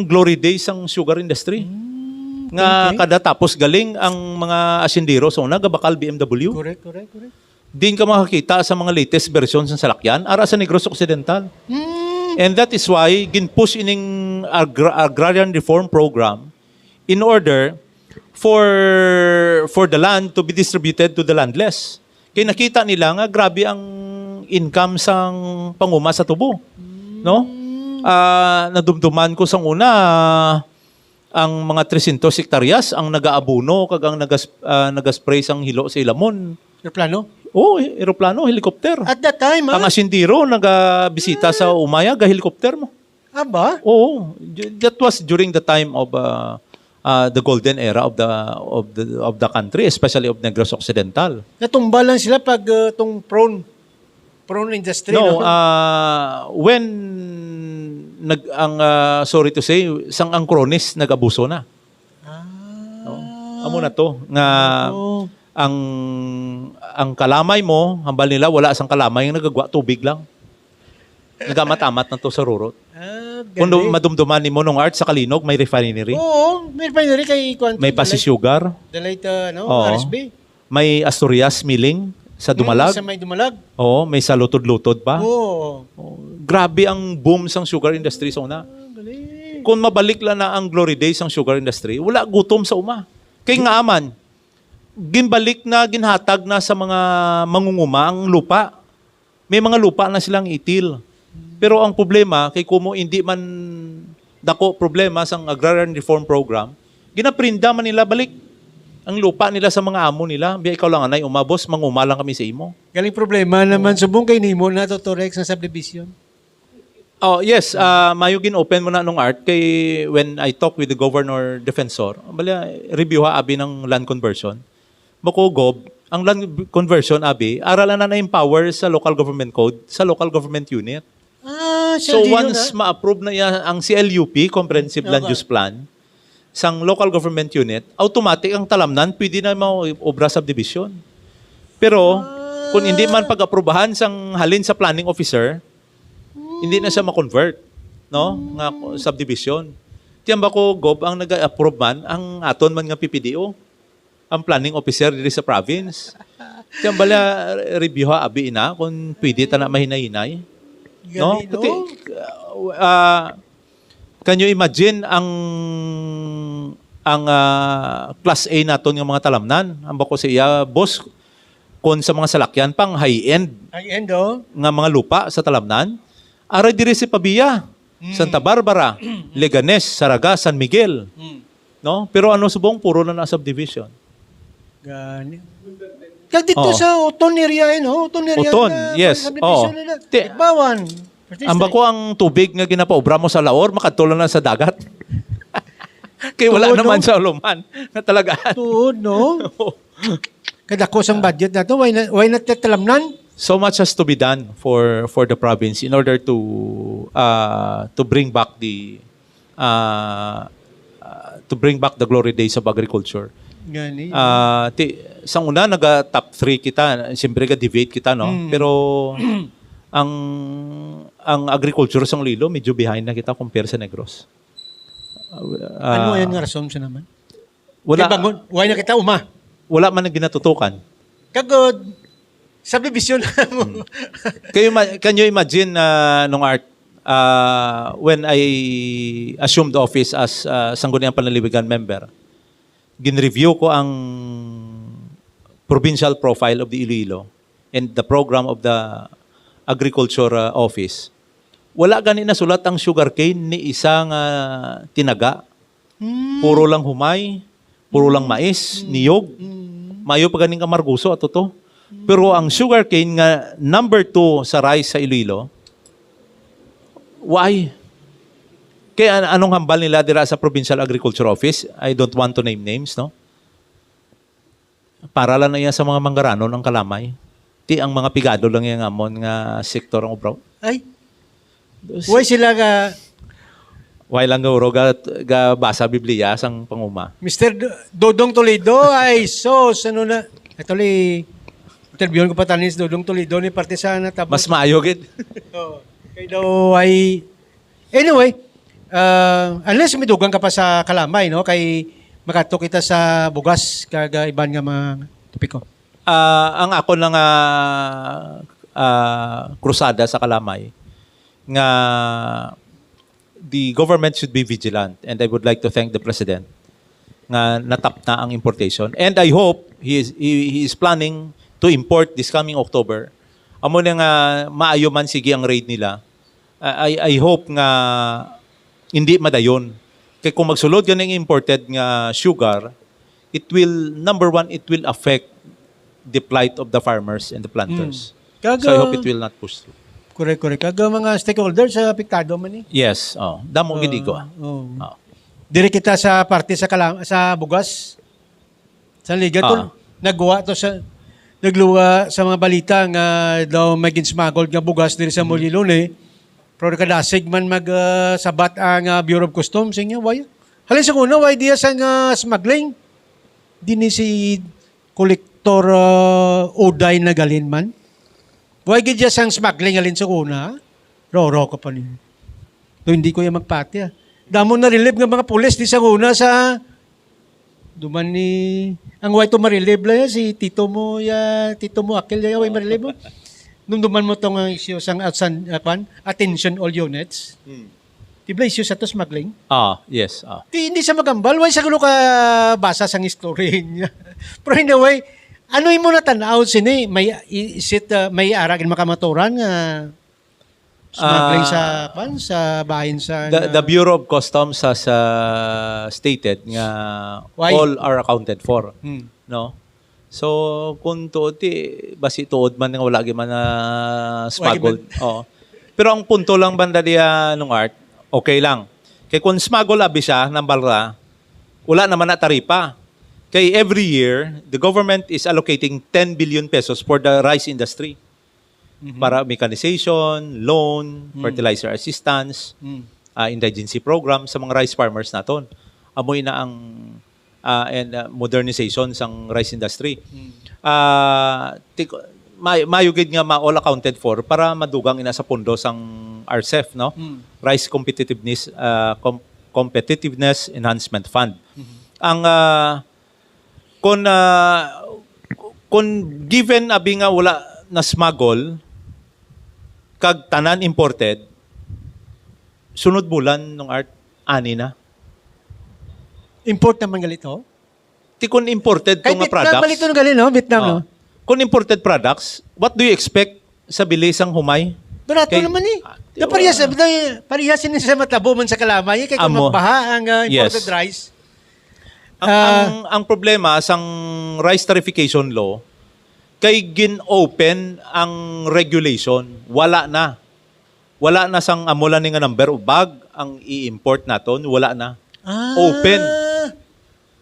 glory days sang sugar industry. Mm, Nga okay. Kada tapos galing ang mga asindero sa una, gabakal B M W. Correct, correct, correct. Din ka makakita sa mga latest version sa salakyan, ara sa Negros Occidental. Mm. And that is why ginpush ining agra-, agrarian reform program in order for, for the land to be distributed to the landless. Kay nakita nila nga grabe ang income sang panguma sa tubo, no? Ah, nadumduman ko sang una, ang mga trescientos hektaryas ang nagaabono kag ang nagas-, ah, nagaspray sang hilo sa ilamon. Eroplano? Oo, eh, eroplano, helicopter. At that time, ah? Ang asindero nagabisita sa umaya, ga-helicopter mo. Aba? Oo, j-, that was during the time of, uh, uh, the golden era of the, of the, of the country, especially of Negros Occidental. Natumba lang sila pag, uh, tong prawn, prawn industry, No, no? uh, when nag-, ang, uh, sorry to say, sang ang cronies nag-abuso na. Ah. No? Amo na to, nga Oo. ang, ang kalamay mo, hambal nila, wala sang kalamay, ang nagagwa, tubig lang. Nagamat-amat na to sa rurot. Ah, Kung galing. Madumduman nimo nung art sa Kalinog, may refinery. Oo, may refinery kay kuwan, May the late, Pasisugar. The late, uh, ano, Oo. R S B. May Asturias Milling sa Mm, Dumalag. Sa may Dumalag. Oo, may sa Lutod-Lutod pa. Oo. Oh, grabe ang boom sang sugar industry sa una. Ah, galing. Kung mabalik lang na ang glory days sang sugar industry, wala gutom sa uma. Kay nga aman, ginbalik na, ginhatag na sa mga mangunguma ang lupa. May mga lupa na silang itil. Pero ang problema, kay kumo hindi man dako problema sang Agrarian Reform Program, ginaprinda man nila balik ang lupa nila sa mga amo nila. Biya ikaw lang, anay, umabos, manguma lang kami sa imo. Galing problema naman, Oo. Subong kay nimo na to, Torex, sa subdivision. Oh, yes, ah, mayo gin-open mo na nung Art kay when I talk with the Governor Defensor, bala, review ha abi ng land conversion. Bako, Gob, ang land conversion abi, aralan na na-empower sa local government code, sa local government unit. Ah, So L G U once na. ma-approve na iya ang C L U P, Comprehensive Land Okay. Use Plan, sang local government unit, automatic ang talamnan pwede na maobra subdivision. Pero kung hindi man pag-aprobahan sang halin sa planning officer, hindi na siya ma-convert, no, nga subdivision. Tiyan ba ko, Gob, ang nag-approve man ang aton man nga P P D O, ang planning officer diri sa province. Tiyan bala, review ha abi ina kung pwede ta na mahinay-hinay, no? Gali, Pati, no? Ah, can you imagine ang ang ah, class A naton nga mga talamnan? Ang bako sa iya, boss, kon sa mga salakyan pang high-end High-end, oh. nga mga lupa sa talamnan, ara diri si Pavia, Santa Barbara, Leganes, Saraga, San Miguel, Hmm. no? Pero ano subong, puro na na subdivision. Gani. Kag dito Oo. sa Oton area, eh, no? Oton area Oton, na, yes. subdivision Oo. nila. Ti- Igbawan. Ang bako ang tubig nga ginapaobra mo sa Laor, makadto lang na sa dagat. Kay wala Tuod, naman no? sa Uluman na talagaan. Tuod, no? Kadako sang budget na to. Why not, why not talamnan? So much has to be done for for the province in order to uh, to bring back the uh, uh, to bring back the glory days of agriculture. Gani. Ah, ti, sang una naga top three kita, siyempre ga deviate kita, no? Mm. Pero ang ang agriculture sa Iloilo medyo behind na kita compare sa Negros. Ano Ah, yan nga rason sa naman? Wala Kay bangon, why na kita uma? Wala man ang ginatutukan. Kagod. Subdivision na mo. Can you, ima- can you imagine uh, nung Art, uh, when I assumed office as uh, Sangguniang Panlalawigan member, ginreview ko ang provincial profile of the Iloilo and the program of the agriculture uh, office. Wala gani nasulat ang sugarcane ni isa nga tinaga. Puro lang humay, puro lang mais, niyog. Mayo pa ganing amargoso ato to. Pero ang sugarcane nga number two sa rice sa Iloilo, why? Kaya an- anong hambal nila dira sa Provincial Agriculture Office? I don't want to name names, no? Para lang na iya sa mga manggaranon ang kalamay. Ti ang mga pigado lang iya nga amon nga sektor ang ubraw. Ay, why sila ka Why lang guro ga, ga basa Biblia sang panguma? Mister Do- Dodong Toledo? Ay, sos, ano na? Actually, interviewon ko pa tani si Dodong Toledo ni parte sa natapos. Mas maayo gid. Oh, kay daw ay anyway, uh, unless may dugang ka pa sa kalamay, no, kay makato kita sa bugas kag uh, iban nga mga topiko. Ah, ang ako lang ah, ah, krusada sa kalamay nga the government should be vigilant, and I would like to thank the president nga natap na ang importation, and I hope he is he, he is planning to import this coming October. Amo na nga maayo man sige ang raid nila. I I hope nga hindi madayon. Kay kung magsulod ganing imported nga sugar, it will, number one, it will affect the plight of the farmers and the planters. Mm. Kag, So I hope uh, it will not push through. Correct, correct. Kag uh, mga stakeholders sa apektado man ni. Yes, oh, damo gid igo. Oh. Oh. Diri kita sa parte sa kalam- sa bugas. Sa Liga to, Ah. nagwa to sa nagluwa sa mga balita nga daw may ginsmuggled nga bugas diri sa Mulilone. Pero kadasig man mag ah, sabat ang ah, Bureau of Customs, inyo, why? Halin sa una, why diya sa nga smuggling? Dini si Kolektor ah, Uday nagalin man. Why gid diya sang smuggling halin sa una? Roro ka pa niyo. Do hindi ko yung magpati ah. Damo na relieve nga mga pulis di sa una sa duman ni ang way to marilib lang yan, si Tito mo ya Tito mo Akil ya way marilib mo. Nung duman mo tong ang issue sang atsan uh, kwan, attention all units. Di ba issue sa to smuggling? Ah, yes. Ah. Di, hindi sa magambal, way sa gulo ka basa sang history niya. Pero anyway, ano yung muna tanaw sini? May, i- is it, uh, may aragin makamaturan nga smuggling Ah, sa, kwan, sa bahin sa The, the Bureau of Customs has uh, stated nga Why? all are accounted for, Hmm. no? So kung tuod ti basi tuod man nga wala gyud man na smuggled. Oh. Pero ang punto lang banda diya, Nung Art, okay lang. Kay kung smuggle abi siya, nang balra, wala naman na taripa. Kay every year, the government is allocating ten billion pesos for the rice industry. Mhm. Para mechanization, loan, Mm. fertilizer assistance, Mm. ah, indigency program sa mga rice farmers naton. Amo ina ang, ah, and, ah, modernization sang rice industry. Mm. Ah, tik-, may-, mayo gid nga ma-, all accounted for para madugang ina sa pondo sang R C E F, no? Mm. Rice Competitiveness, ah, Com-, Competitiveness Enhancement Fund. Mhm. Ang, ah, kung, ah, kung given abi nga wala na smuggle, kag tanan imported, sunod bulan, Nung Art, ani na. Import naman gali to? Ti kun imported to Kay nga Vietnam, products. Bali to gali, no? Vietnam, Oh. No? Kung imported products, what do you expect sa bili sang humay? Barato Kay naman eh. Ah, Na parehas, di ba? Parehas ini sa matabo man sa kalamay, eh, kay kung Amo. Magbaha ang, ah, imported Yes. Rice. Ang, Ah. ang, ang problema sang rice tarification law, kay gin-open ang regulation, wala na. Wala na sang amo lang ni nga number of bag ang i-import naton, wala na. Ah. Open.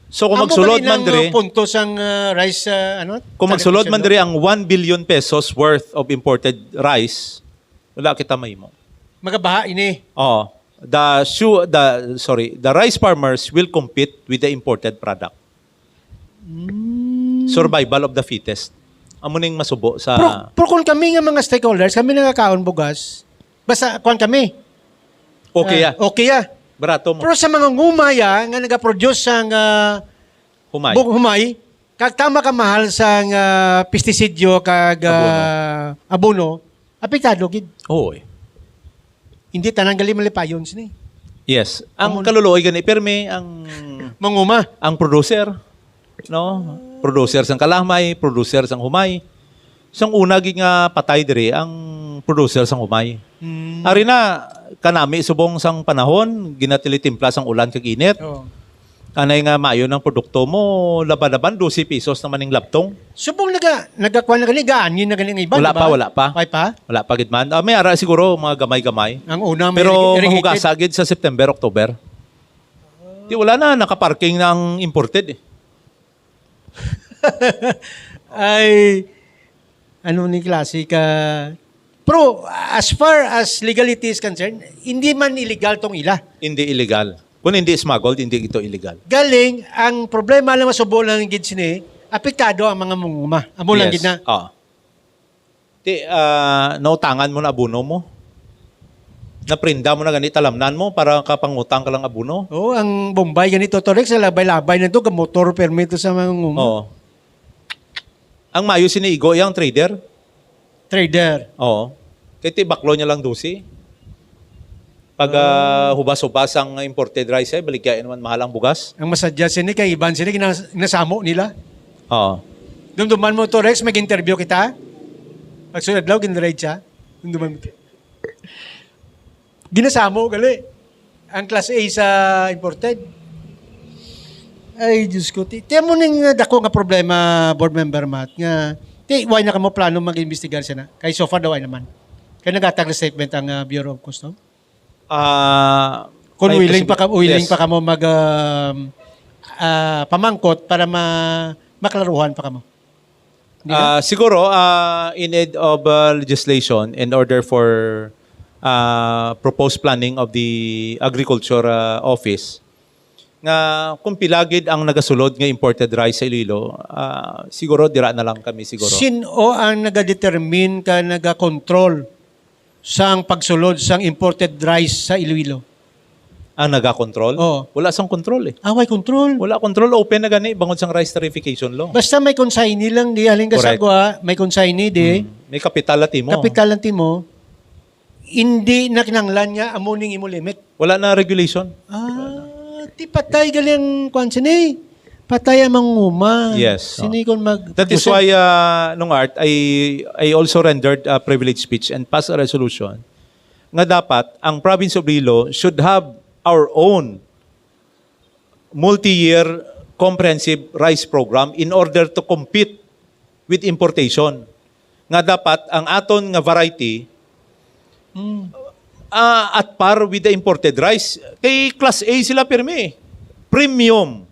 So, kung Amo magsulod ba man ang, diri, uh, punto sang, uh, rice, uh, ano, kung magsulod man tarification diri ang one billion pesos worth of imported rice, wala kita mahimo. Magabaha ini. Oo. The su-, the, sorry, the rice farmers will compete with the imported product. Mm. Survival of the fittest. Amo ning masubo sa Pero, pero kung kami nga mga stakeholders, kami nangakaon bugas, basta kuwan kami. Okay, Ah, ah. Okay, ah. Barato mo. Pero sa mga ngumay, ah, nga nagaproduce sang, ah, Humay. bu-, humay, kag tama ka mahal sang, ah, pestisidyo kag, Abono. ah, abono, apektado gid. Oo, eh. Hindi tanan gali malipayon sini. Yes. Ang Amo na. Kaluluoy gani, pirmi ang Manguma. Ang producer, no? Producer sang kalamay, producer sang humay. Sang una gid nga patay diri ang producer sang humay. Mm. Ari na, kanami subong sang panahon, ginatilitimpla sang ulan kag init. Oo. Anay nga maayo nang produkto mo, laban-laban, dose pesos naman ning labtong. Subong naga-, nagakuha na gani, gaanhin na gani ang iban, Wala di ba? pa, wala pa. Wala pa? Wala pa gid man. Ah, may ara siguro, mga gamay-gamay. Ang una, may Pero irri-, irrigated. Mahugasa gid sa September, October. Di wala na, nakaparking na ang imported eh. Ay, ano ni klase ka? Pero as far as legality is concerned, hindi man illegal tong ila. Hindi illegal. Kung hindi smuggled, hindi ito illegal. Galing, ang problema lang masubo lang gid sini, apektado ang mga manguma. Amo lang Yes. gid na. Oo. Ti, ah, nautangan mo na abono mo? Naprinda mo na gani talamnan mo para kapangutang ka lang abono? Oo, ang Bombay gani, Totorex, sa labay-labay na to, gamotor permit to sa mga nguma. Oo. Ang mayo sini igo yang trader? Trader. Oo. Kay ti baklo niya lang dose. Pag, ah, Ah. hubas-hubas ang imported rice, eh, baligya naman mahal ang bugas. Ang masadya sini kay iban sini gina-, ginasamo nila. Oo. Dumduman mo to, Rex, mag-interview kita. Pagsulod adlaw, ginraid siya. Dumduman mo to. Ginasamo, gali. Ang class A sa imported. Ay, Diyos ko. Ti, ti mo ning dako nga problema, board member Matt, nga, ti, why na kamo plano mag-imbestigar siya na? Kay so far daw ay naman. Kay nagatag na statement ang, ah, Bureau of Customs. Ah, Kung may willing pa posibi-, ka, willing yes. pa kamo mag, um, ah, pamangkot para ma-, maklaruhan pa kamo. Di ba? Ah, siguro, ah, in aid of, ah, legislation in order for, ah, proposed planning of the Agriculture, ah, Office, nga kung pila gid ang nagasulod nga imported rice sa Iloilo, ah, siguro dira na lang kami siguro. Sin-o ang nagadetermine ka nagakontrol sang pagsulod sang imported rice sa Iloilo? Ang nagakontrol? Oo. Wala sang kontrol eh. Ah, way control. Wala control, open na gani bangod sang rice tarification law. Basta may consignee lang di, halin ka sa Correct. Gwa, may consignee di. Mm. May kapital na timo. Kapital lang timo. Hindi na kinahanglan nga amo ning imo limit. Wala na regulation. Ah, ti patay gali ang kwan sini. Patay ang manguma. Yes, Sini oh. Kon mag-, That is why, uh, Nung Art, I, I also rendered a privilege speech and passed a resolution nga dapat ang province of Iloilo should have our own multi-year comprehensive rice program in order to compete with importation. Nga dapat ang aton nga variety Ah, at par with the imported rice. Kay class A sila pirmi. Premium.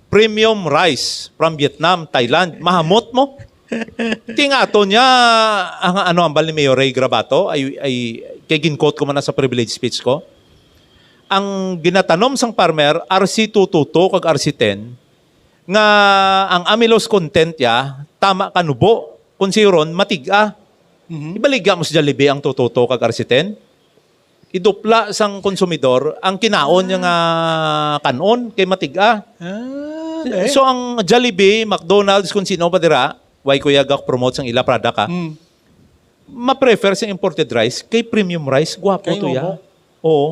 Premium rice from Vietnam, Thailand. Mahamot mo. Kay nga ato niya, ang ano, ang bali ni Mayor Ray Grabato, ay, ay, kay gin-quote ko man na sa privilege speech ko. Ang ginatanom sang farmer, R C two two two kag R C ten, nga ang amylose content ya tama ka nubo, kung siyo ron, matig-a. Mhm. Ibaligya mo sa Jollibee ang two two two kag R C ten. Idupla sang konsumidor ang kinaon niya nga kanon kay matig-a. Ah, okay. So, ang Jollibee, McDonald's, kung sino pa dira, why kuya gak promote sang ila product, ha? Mm. Ma-prefer sa imported rice kay premium rice, gwapo Kay to ya. Obo. Oo.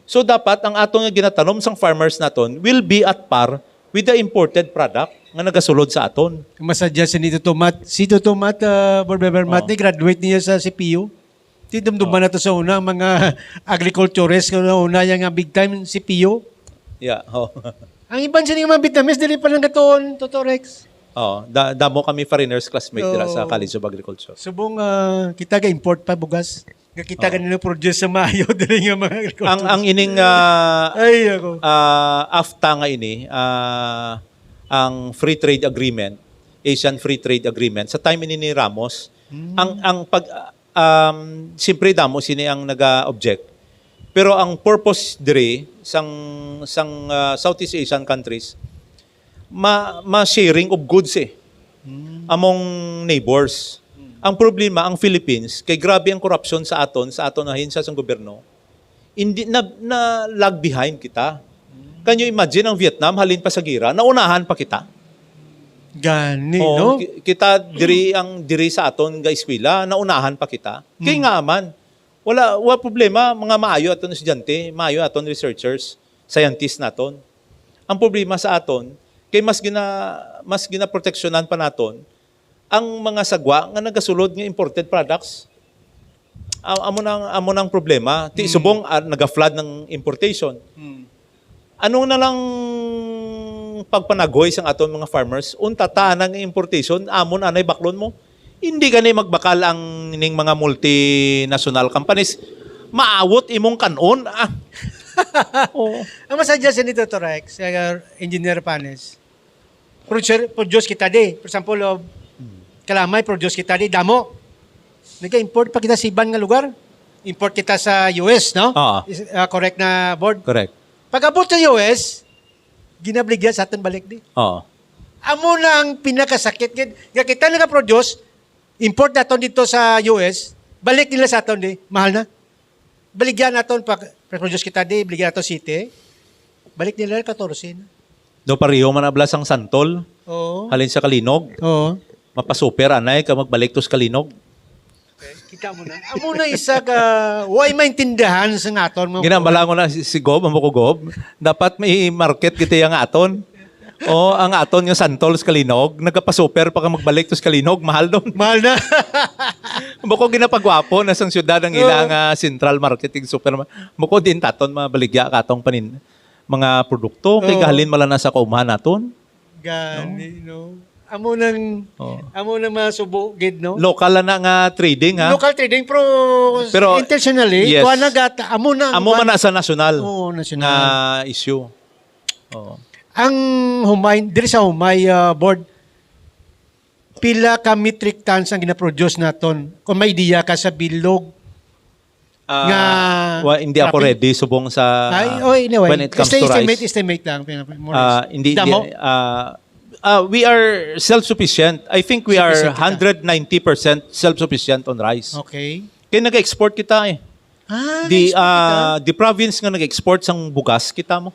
So, dapat ang ato nga ginatanom sang farmers naton will be at par with the imported product nga nagasulod sa aton. Masadya si Tito Tomat. Si Tito Tomat, ah, Board Member Mat, Oh. ni graduate niya sa C P U. Ti dumduman Oh. na to sa una, mga agriculturist, nga una, yan nga big time, C P U. Yeah, oh. Ang iban sini mga Vietnamese, dili pa lang gatuon, Toto Rex. Oh, da-, damo kami foreigners classmate dira sa Oh. College of Agriculture. Subong, ah, kita ga-import pa bugas. Nga kita Oh. ganun produce sa maayo diri nga mga agriculture. Ang, ang ining, ah, Ay, ako. ah, afta nga ini, ah, ang free trade agreement, Asian Free Trade Agreement, sa time ini ni Ramos, Hmm. ang, ang pag, um, siyempre damo sini ang naga-object. Pero ang purpose diri sang, sang, ah, Southeast Asian countries, ma-, ma-sharing of goods eh, Hmm. among neighbors. Hmm. Ang problema, ang Philippines, kay grabe ang korupsyon sa aton, sa aton ahensya sa gobyerno, hindi na, na lag behind kita. Hmm. Can you imagine ang Vietnam, halin pa sa gira, naunahan pa kita? Gani, Oh, no? ki-, kita diri ang, diri sa aton ga eskwela, naunahan pa kita. Kay Hmm. nga man, wala, wa problema, mga maayo aton estudyante, maayo aton researchers, scientists naton. Ang problema sa aton, kay mas gina-, mas ginaproteksyonan pa naton ang mga sagwa nga nagasulod nga imported products. A-, amo nang, amo nang problema. Ti Hmm. subong, ah, naga-flood ng importation. Hmm. Ano na lang pagpanaghoy sang aton mga farmers? Unta ta anang importation, amon anay baklon mo. Hindi gani magbakal ang ning mga multinational companies. Maawot imong kanon, ah. Oo. Ang masadya sa nito, Torex, uh, Engineer Panes, producer, produce kita di. For example, of Hmm. kalamay, produce kita di. Damo. Nag-import pa kita sa iban nga lugar. Import kita sa U S, no? Oo. Is, uh, correct na, Board? Correct. Pag-abot sa U S, ginabaligya sa aton balik di. Oo. Amo na ang pinakasakit gid. Nga kita nag-produce, import naton dito sa U S, balik nila sa aton di. Mahal na. Baligyan naton pag produce kita di, baligyan naton siyete. Balik nila katorse na. Do pareho man abla sang santol. Oo. Halin sa Kalinog. Oo. Mapasuper anay ka magbalik to sa Kalinog. Kita mo na. Amo na isa ka, way maintindihan sa nga aton mga Ginambalangon na si, si Gob, amo ko Gob. Dapat may market kita yang aton. Oh, ang aton nga santol sa Kalinog, nagapasuper pa ka magbalik to sa Kalinog, mahal doon. Mahal na. Bako ginapagwapo na sang syudad ang Oo. ila nga central market, ig super ma-, bako din taton mabaligya ka atong panin-, mga produkto, kay Oo. gahalin mala na sa kaumhan naton. Gani, no? Amo nang, Oo. amo nang mga subo gid, no? Local lang na nga trading, ha? Local trading, pero Pero, intentionally, yes. kuha na gata, amo na ang Amo kuha man na sa national Oo, national. nga issue. Oo. Ang humay, diri sa humay, ah, Board, pila ka metric tons ang ginaproduce naton? Kung may idea ka sa bilog, Ah, nga wa-, hindi ako traffic. ready subong sa Ay, oh, anyway. when it comes Basta to estimate, rice. estimate lang, pina-, more or less. Ah, hindi, hindi, Damo? ah, ah, we are self-sufficient. I think we are Sufficient kita. hundred ninety percent self-sufficient on rice. Okay. Kaya nag-export kita eh. Ah, Di, nag-export kita? ah, the province nga nag-export sang bugas, kita mo.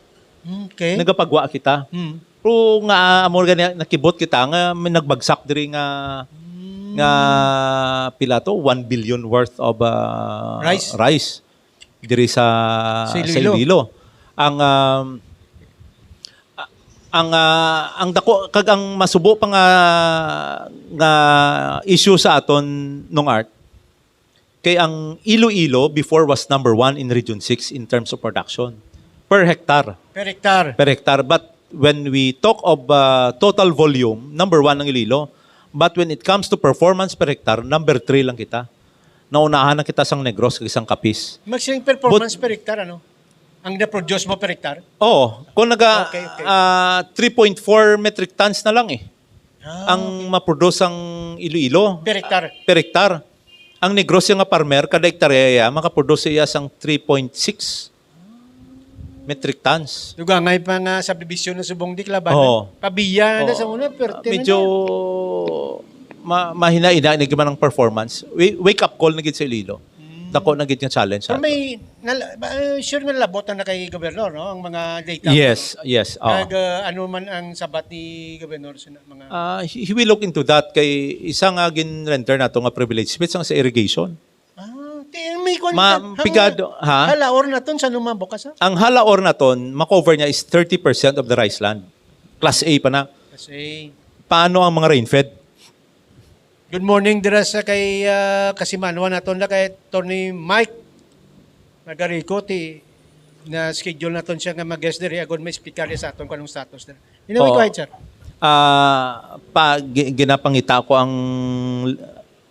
Okay. Nagapagwa kita. Hmm. Pero nga, amo gani, nakibot kita nga may nagbagsak diri nga, Hmm. nga pila to, one billion worth of, ah, Rice. rice diri sa, Sa sa Iloilo. Iloilo. Ang, um, a-, ang, ah, ang dako, kag ang masubo pa nga, nga issue sa aton, Nong Art, kay ang Iloilo before was number one in Region six in terms of production per hectare. Per hectare. Per hectare. But when we talk of, uh, total volume, number one ang Iloilo. But when it comes to performance per hectare, number three lang kita. naunahan na kita sang Negros kag sang Capiz. Magsing performance per hectare, ano? Ang na-produce mo per hectare? Oo. Kung naga, Okay, okay. ah, three point four metric tons na lang eh. Ah, ang maproduce ang Iloilo. Per hectare. Per hectare. Ang Negros nga farmer, kada hektarya, makaproduce iya sang three point six metric tons. Dugangay pa nga subdivision na subong di kalabanan. Oo. Pabiya na Oo. sa una, pero Ah, medyo ma mahina-ina ni man ang performance. Wa- Wake up call na gid sa Iloilo. Dako na gid nga challenge sa Pero ato. may, nal- ba- uh, sure nga nalabotan na kay Governor, no? Ang mga data. Yes, yes. Oh. Kag uh, ano man ang sabat ni Governor sa na- mga... Ah, he, he will look into that kay isa nga gin-render nato nga privilege speech ang sa irrigation. Ah, ti- may kwan Ma- ka- pigado, ha? Halaor na ton sa numang bukas, ha? Ang halaor naton, ma-cover niya is thirty percent of the rice land. Class A pa na. Kasi... Paano ang mga rain-fed? Good morning dira sa kay ah, kasimanwa naton na kay Attorney Mike Magarico ti na schedule naton siya nga mag-guest diri agud may speaker sa aton kanong status dira. Anyway, Oo. go ahead, sir. Ah, pa gi- ginapangita ko ang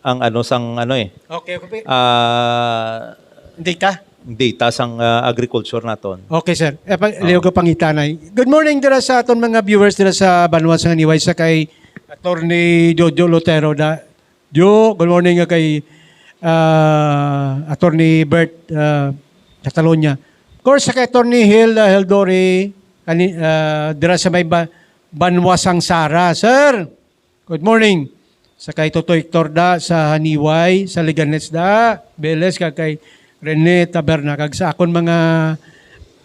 ang ano sang ano eh. Okay, okay. Ah, Data? Data sang ah, agriculture naton. Okay, sir. Eh, pa, liw ko pangitanay. Good morning dira sa aton mga viewers dira sa banwa sa Niway sa kay Attorney Jojo Lotero da. Jo, good morning nga kay ah, Attorney Bert ah, Catalonia. Of course, sa kay Attorney Hilda Heldori kani, ah, dira sa may ba, banwa sang Sara. Sir, good morning. Sa kay Totoy Hector da sa Haniway, sa Leganes da, Beles, kag kay Rene Taberna, kag sa akon mga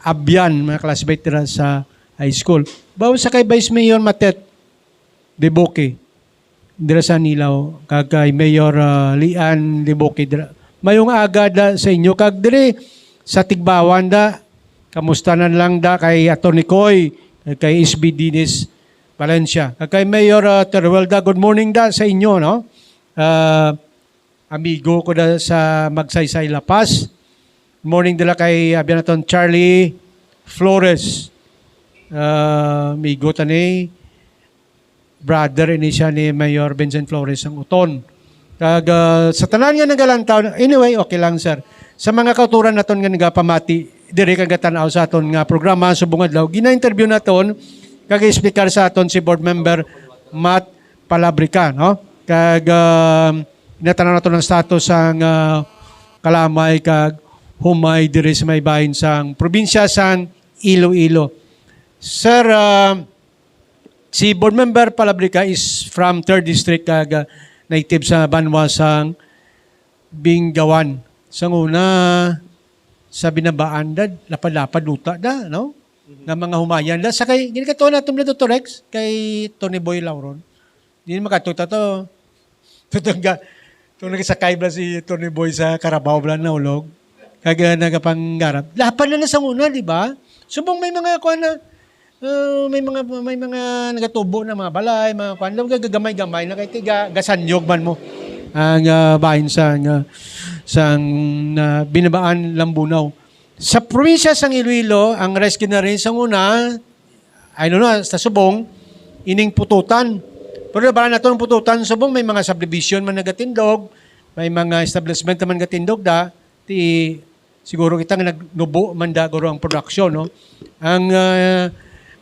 abyan, mga classmate dira sa high school. Bawo sa kay Vice Mayor Matet Deboke, dira sa Nilaw, kag kay Mayor ah, Lian Deboke dira. Mayong aga da sa inyo, kag diri sa Tigbawan da, kamusta na lang da kay Attorney Coy, kag kay S B Dennis Valencia, kag kay Mayor ah, Teruel da. Good morning da sa inyo, no? Ah, amigo ko da sa Magsaysay, La Paz. Morning dila kay abyan naton Charlie Flores. Ah, amigo ta ni brother ini siya ni Mayor Vincent Flores ang Uton. Kag ah, sa tanan nga nagalantaw, anyway, okay lang, sir. Sa mga kauturan naton nga nagapamati diri kag gatan-aw sa aton nga programa subong adlaw, gina-interview naton kag speaker sa aton si Board Member Matt Palabrica, no? Kag ah, ginatanaw naton ang status sang ah, kalamay kag humay diri sa may bahin sang probinsya sang Iloilo. Sir, ah, si Board Member Palabrica is from third District kag ah, native sa banwa sang Bingawan. Sang una, sa Binabaan da, lapad-lapad luta da, no? Nga mga humayan da. Sa kay, gini ka naton na, Doktor Rex, kay Tony Boy Lauron. Di na makatuta to. Tutungga. Itong nagsakay ba si Tony Boy sa Carabao ba nahulog? Kag ah, nagapanggarap. Lapan na na sa una, di ba? Subong may mga kuan na, ah, may mga may mga nagatubo na mga balay, mga kuan, gamay-gamay na kay tiga gasanyog man mo ang ah, bahin sa nga sang ah, Binabaan Lambunaw. Sa probinsya sang Iloilo, ang rice ginarin sa una, I don't know, sa subong, ining pututan. Pero nabala nato ang pututan subong, may mga subdivision man nagatindog, may mga establishment naman gatindog da, ti siguro kita nga nagnubo man da guro ang production, no? Ang ah,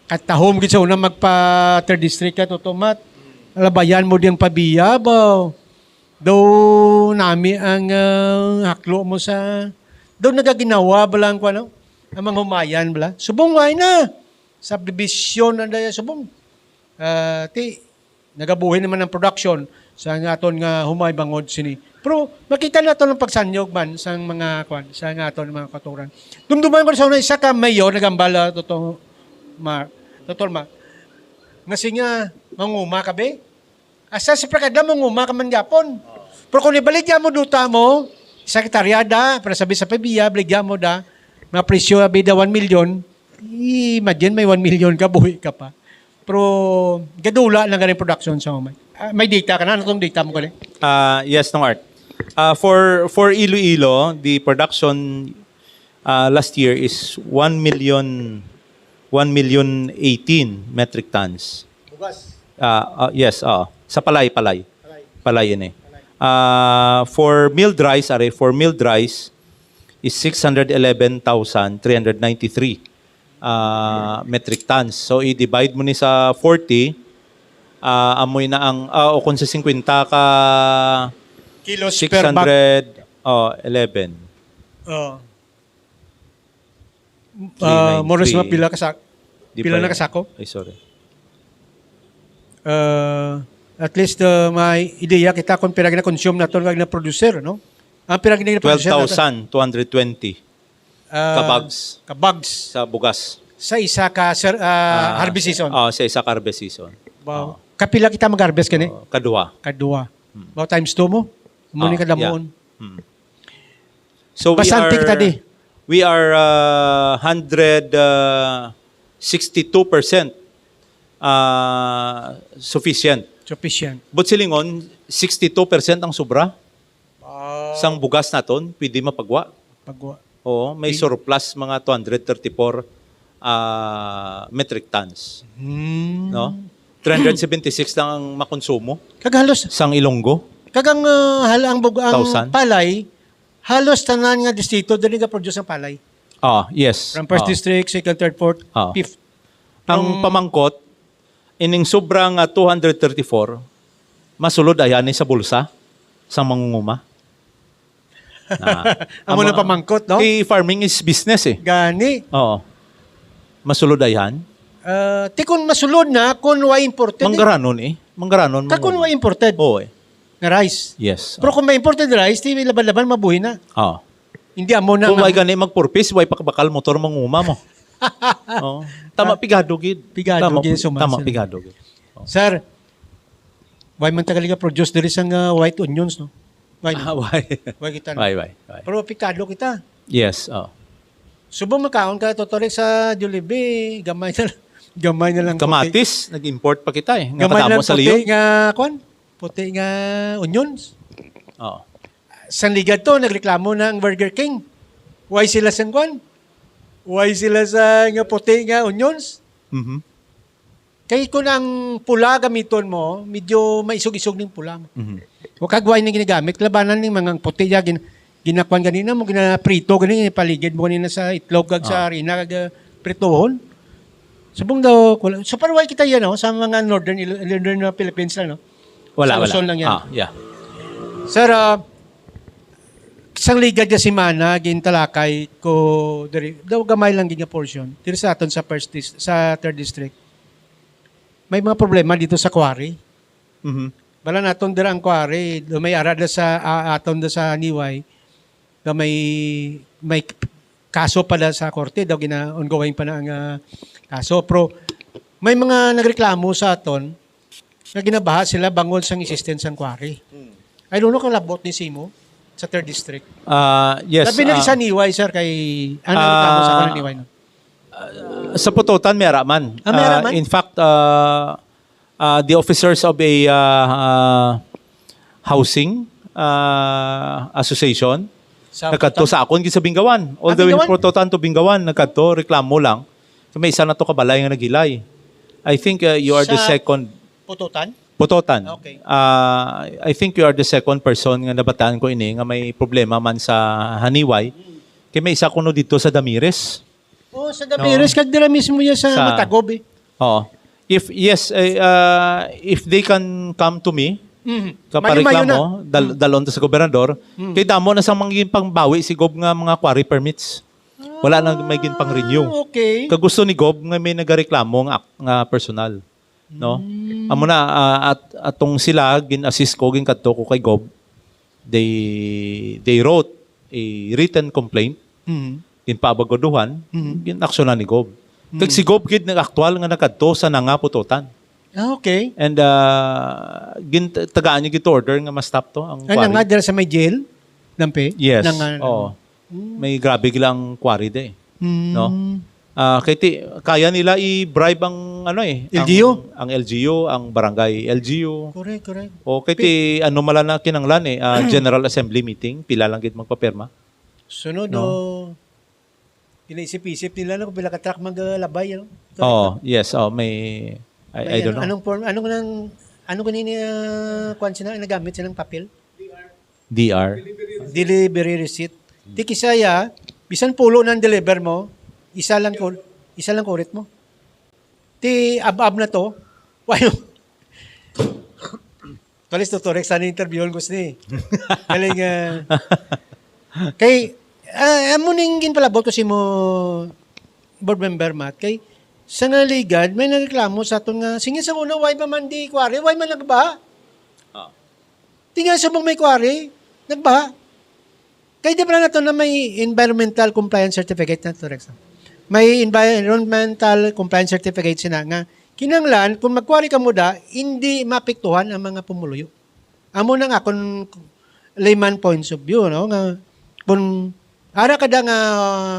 katahom gid sa una magpa third district ka, Totomat. Labayan mo diyang pabiya ba? Daw nami ang ah, haklo mo sa daw nagaginawa bala ang kuno, ang mga humayan bala. Subong why na? Subdivision ang daya subong. Ah, ti nagabuhi naman ang production sa nga aton nga humay bangod sini. Pero makita nato ang pagsanyog man sa mga kwan, sa nga aton mga katuran. Dumduman ko sa una, isa ka mayor nagambala, totoo, ma, totoo ma. Nga siya, manguma ka be? Asa sa pagkadla mo nguma ka man gyapon. Pero kung ibaligya mo duta mo, sa hektarya da, para sabi sa pabiya, baligya mo da, mga presyo abi da one million, imagine may one million ka, buhi ka pa. Pero gadula lang ganing production sa humay. Ah, may data ka na? Ano tong data mo gali? Ah, yes, Nong Art. Ah, for for Iloilo, the production ah, last year is one million, one million eighteen metric tons. Bugas. Ah, ah, yes, oo. Sa palay, palay. Palay. Palay ini. Palay. Ah, for milled rice, are, for milled rice is six hundred eleven thousand three hundred ninety-three, ah, metric tons. So, i-divide mo ni sa forty, ah, amoy na ang, ah, o kung sa fifty ka Kilos per bag. six hundred, oh, eleven. Oh. Ah, more or less, three nine three. Mga pila ka sa-, Di pila pa na yan. Ka sako? Ay, sorry. Ah, at least, ah, may ideya kita kung pila gina-consume naton kag na-producer, no? Ang pila gina-producer naton? Twelve thousand two hundred twenty Ah, ka bags ka bags sa bugas. Sa isa ka, sir, ah, Ah, harvest season? Ah, sa isa ka harvest season. Wow. Ah. Kapila kita mag-harvest gani? Ah, kadua. Kadua. Hmm. Wow, times two mo? Mo ni Ah, kadamuon. Yeah. Hmm. So we Bastante kita are, di. We are, uh, hundred, uh, sixty-two percent, uh, sufficient. Sufficient. But silingon, sixty-two percent ang sobra Ah. Sang bugas naton, pwede mapagwa. Pagwa. Oo, may Okay. surplus mga two hundred thirty-four, ah, metric tons. Hmm. No? Three hundred seventy-six lang ang makonsumo Kag halos, sang Ilonggo. Kag ang, ah, hal-, ang bug-, ang Thousand. Palay, halos tanan nga distrito dili ga-produce ang palay. Ah, yes. From first Ah. district, second, third, fourth, Ah. fifth. Ang From pamangkot, ining sobra nga two hundred thirty-four, masulod ayhan ni sa bulsa sang mangunguma. Ah, Amo na amo, pamangkot, no? Kay farming is business eh. Gani. Oo. Masulod ayhan? Ah, ti kung masulod na, kung wa imported, eh. Manggaranon eh. Manggaranon, Ka kung mangunguma. Wa imported. Oo eh. Nga rice. Yes. Pero kung may imported rice, ti laban-laban mabuhi na. Oo. Hindi amo na Kung nga. Way gani magpurpis, way pakbakal motor manguma mo. Oo. Tama, Ah, pigado gid. Pigado Tama, gid, suman tama, sila. Pigado gid. Oo. Sir, way man tagal nga produce diri sang, ah, white onions, no? Way, no? Ah, way. Way kita, no? Way, way, way. Pero pigado kita. Yes, oh. Subong makaon ka, Totorik, sa Jollibee, gamay na lang, gamay na lang puti. Kamatis, nag-import pa kita eh. Nga Gamay na kadamo lang sa puti Leon. Nga, kwan? Puti nga onions. Oo. Sang ligad to, nagreklamo na ang Burger King. Why sila sang kwan? Why sila sa nga puti nga onions? Mhm. Kay kung ang pula gamiton mo, medyo maisog-isog ning pula mo. Mhm. O kag why na ginagamit, labanan ning mga puti ya, gin-, ginakwan ganina mo, ginaprito ganina, paligid mo ganina sa itlog kag sa Ah. harina, kag, ah, prituhon. Subong daw, wala. So, pero why kita yan, no? Sa mga northern, Ilo-, northern, uh, Philippines lang, no? Wala, Sa wala. Luzon lang yan. Ah, yeah. Sir, ah, sang ligad nga semana, gintalakay ko diri, daw gamay lang gid nga portion. Diri sa aton sa first dis-, sa third district. May mga problema dito sa quarry. Mhm. Bala naton dira ang quarry, do may ara da sa, ah, aton da sa Niway, nga may, may kaso pala sa korte, daw gina-, ongoing pa na ang, ah, kaso. Pero may mga nagreklamo sa aton nga ginabaha sila bangod sang existence sang quarry. Hmm. I don't know kung labot ni simo sa third district. Ah, yes, Labi na ah, sa Niway, sir, kay ano ang reklamo sa Ah, kanang Niway, no? Ah, sa Putotan, may ara man. Ah, may ara Ah, man? In fact, ah, ah, the officers of a, ah, ah, housing, ah, association, Sa nagkadto Putotan? Sa akon, gid sa Binggawan. All Ah, the way Binggawan? Putotan to Binggawan, nagkadto, reklamo lang. So, may isa na to kabalay nga naghilay. I think, ah, you are the Sa second. Putotan? Putotan. Okay. Ah, I think you are the second person nga nabataan ko ini nga may problema man sa Haniway. Kay may isa kuno dito sa Damiris. Oh, sa Damiris, No. Kag dira mismo niya sa Sa Matagob, eh. Oo. If, yes, eh, ah, if they can come to me, Mhm. Kapareklamo, Mayo-mayo na. dal-, Mm. dalon to sa gobernador, Mm. kay damo na sa mga ginpangbawi si Gob nga mga quarry permits. Wala na may ginpang-renew. Ah, okay. Kag gusto ni Gob nga may nagareklamo nga ak-, nga personal, no? Mm. Amo na, ah, at, atong sila, gin-assist ko, ginkadto ko kay Gob. They, they wrote a written complaint. Mm. Ginpaabagaduhan, Mm. gin-aksyonan ni Gob. Kag Mm. si Gob gid nag-aktual nga nagkadto sa Nanga Putotan. Ah, okay. And, ah, gin-, tagaan niya gid order nga ma-stop to ang Ah, quarry. Nanga dira sa may jail? Nampi? Yes. Nanga, Oo. Mm. May grabe gila ang quarry day. Mm. No? Ah, kay ti-, kaya nila i-bribe ang, ano eh, ang, L G U? Ang L G U, ang barangay L G U. Correct, correct. O, kay Pi- ti, ano mala na kinanglan eh, ah, General Assembly meeting, pila lang gid magpapirma. Sunod, No? o, ginaisip-isip nila, no, kung pila ka truck maglabay, ano? Oo, yes, oh, may, I, I May don't ano, know. Anong form, anong nang, ano ganini, ah, kwan sila, nagamit silang papel? D R. Delivery receipt. Ti kisaya, bisan pulo nang deliver mo, isa lang ko, isa lang kurit mo. Ti ab-ab na to. Why? Tulis to, Torek, sana interviewon ko sini. Galing, ah, kay, ah, amo ning ginpalabot ko si mo, board member Matt, kay sa nga ligad, may nagreklamo sa aton nga, sige, sa una, why pa man di quarry? Why man nagbaha? Ah. Ti nga subong may quarry, nagbaha. Kay di ba nato na may environmental compliance certificate na to, Rex? May environmental compliance certificate sina nga kinahanglan kung magkuwari ka muda, hindi maapektuhan ang mga pumuluyo. Amo nang akon layman points of view, no, nga kung ara ka da nga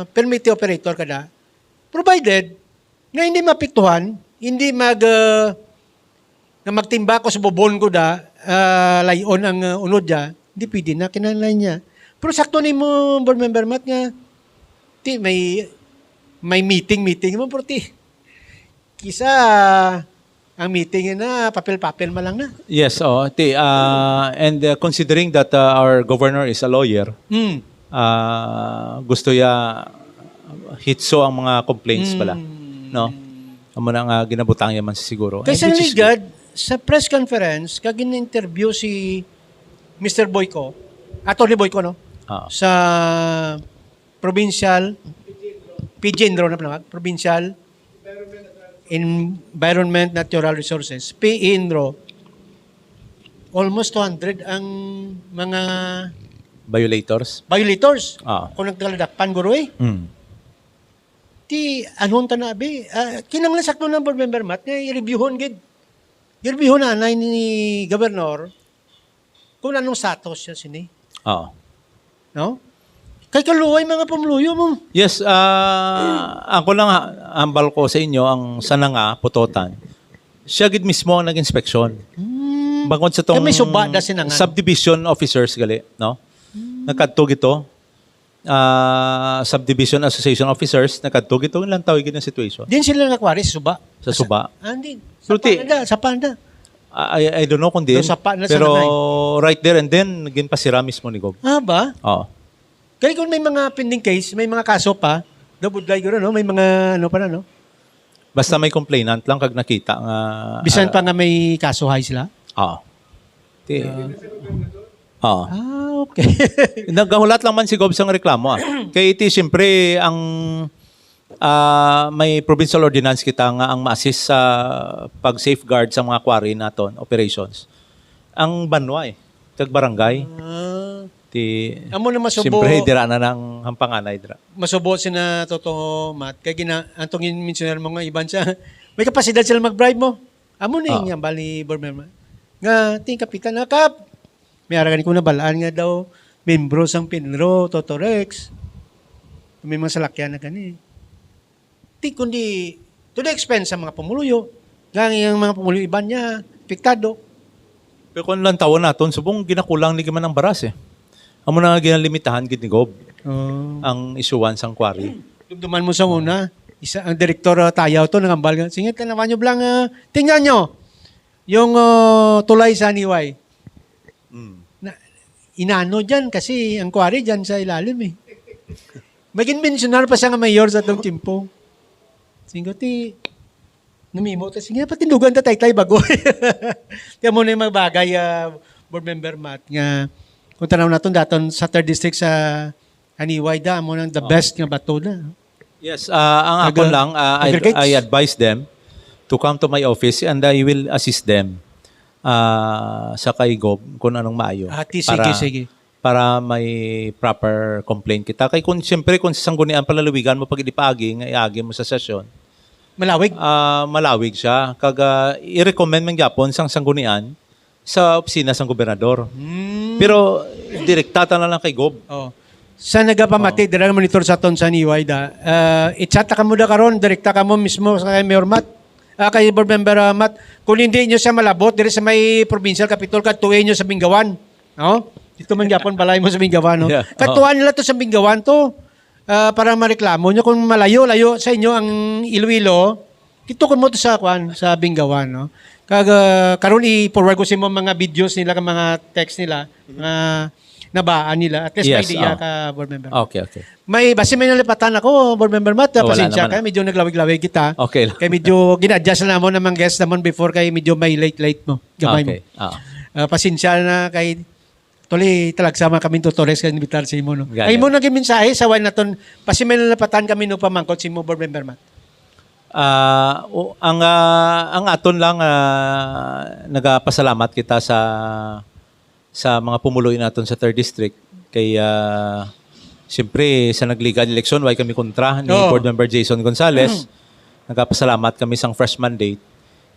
permit operator ka da, provided nga hindi mapiktuhan, hindi mag, ah, nga magtimba ko sa bubon ko da, ah, layon ang, ah, unod niya, hindi pwede na, kinahanglan niya. Pero sakto ni mo, board member Matt, nga ti may, may meeting, meeting mo, pero ti, kisa ang meeting na papel-papel man lang na. Yes, oh, ti, ah, and, uh, considering that, uh, our governor is a lawyer, Mm. ah, gusto ya hitso ang mga complaints pala, Mm. no? Amo na nga ginabutang ya man siguro. Kay And sa which is good. Ligad, sa press conference, kag in-interview si Mister Boyco, Attorney Boyco, no? Ah. Sa provincial, P G ENRO na pala, provincial Environment Natural Resources, P E ENRO, almost two hundred ang mga Violators? Violators. Ah. Kung nagtaladakpan, guro, eh. Mm. Ti, anong tanabi? Ah, kinahanglan sakto ng board member, Matt, nga i-reviewhon gid. I-reviewhon na, na ni Governor kung anong status siya sini. Oo. No? Kay kaluoy mga pumuluyo mo. Yes, ah, ako lang ha-, hambal ko sa inyo ang sana nga putotan. Siya gid mismo ang nag-inspeksyon. Hmm. Bangod sa tong Kay may suba na sina nga. Subdivision officers gali, no? Hmm. Nagkadto gito, ah, subdivision association officers, nagkadto gito, lantaw gid ang situation. Din sila nakakwari sa suba. Sa suba. Ah, hindi. Pero Sa ti- Panda, sa Panda. I, I don't know kung din, Pero sa pa-, na sa pero nangay. Right there and then, ginpasira mismo ni Gob. Ah, ba? Oo. Kaya kung may mga pending case, may mga kaso pa, daw budlay guro, no? May mga ano pa na, no? Basta may complainant lang kag nakita nga Bisan ah, pa nga may kaso hay sila? Oo. Ti-, Ah. Oo. Ah, okay. Nagahulat lang man si Gob sang reklamo, ah. Kay iti, siyempre, ang, ah, may provincial ordinance kita nga ang ma-assist sa pag-safeguard sa mga quarry naton, operations. Ang banwa, eh, kag barangay. Ah. Ti, Amo na masubo. Siyempre, dira na nang hampanganay, dira. Masubo sina Toto Mat. Kay gina-, antong gin-mensionar mo nga iban siya, may kapasidad sila mag-bribe mo. Amo ni Ah. nga bali, board member. Nga, ting kapitan na, "Kap, may aragan ko nabalaan nga daw, membro sang PENRO, Toto Rex. May mga salakyan na gani." Ti, kundi, to the expense sa mga pumuluyo, nga ang mga pumuluyo iban niya, apektado. Pero kung lantawon naton, subong ginakulang ni man ang baras, eh. Amo na nga ginalimitahan gid ni Gob Oh. ang isuwan sang quarry. Dumduman mo sa una, isa, ang direktor, ah, Tayaw to, nangambal nga, "Sige, tanawan nyo lang, ah, tingnan nyo yung, ah, tulay sa Niway." Mm. Na, inano dyan kasi ang quarry dyan sa ilalim, eh. May ginmensionar pa siya nga mayor sa atong tiyempo. Singko ti, namimo ta, sige, patindugan ta, taytay, bago. Kaya mo na yung mga bagay, ah, board member Matt, nga kung tanaw naton daton sa third district sa Aniway da, amo nang the Oh. best nga bato na. Yes, ah, ang Taga akon lang, ah, I, aggregates. I advise them to come to my office and I will assist them, ah, sa kay Gob kung anong maayo Ah, ti, sige, para, sige. para may proper complaint kita. Kay kung, siyempre, kung sa Sanggunian palalawigan mo pag ipaagi nga iagi mo sa sesyon, Malawig? ah, malawig siya. Kag, ah, i-recommend man gyapon sang Sanggunian sa opisina sang gobernador. Hmm. Pero direkta ta na lang kay Gob. Oh. Sa nagapamati, Oh. dira monitor sa aton sa Niway da. Ah, i-chat ta kamo da karon, direkta kamo mismo sa kay Mayor Matt. Ah, kay Board Member, ah, Matt, kung hindi nyo siya malabot, diri sa may provincial capitol, kadtuin nyo sa Bingawan. No? Dito man gyapon balay mo sa Bingawan, no? Yeah. Kadtuan Oh. nila to sa Bingawan to. Ah, para mareklamo nyo kung malayo-layo sa inyo ang Iloilo, dito kamo to sa, kwan, sa Bingawan, no? Kag, ah, karon i-forward ko sa imo mga videos nila, kag mga text nila, Mhm. nga nabaan nila. At least may Yes, idea ah. ka, Board Member. Okay, okay. May, basi may nalipatan ako, Board Member Matt. Oh, wala Pasensya naman. Kay medyo naglawig-lawig kita. Okay lang. Kay medyo gina-adjust na namon ang mga guests namon before kay medyo may late-late mo. Gamay Okay. mo. Ah. Ah, pasensya na kay Tuli, talagsama kami tutulis kay invitar sa imo, no? Gani. Ay mo naging mensahe sa wala naton, basi may nalipatan kami no pamangkot sa imo, Board Member Matt. Ah, o, ang, ah, ang aton lang, ah, nagapasalamat kita sa, sa mga pumuluyo naton sa third District. Kay, ah, siyempre, sa nagligad eleksyon, way kami kontra ni Oo. Board Member Jason Gonzales. Nagapasalamat kami sang fresh mandate.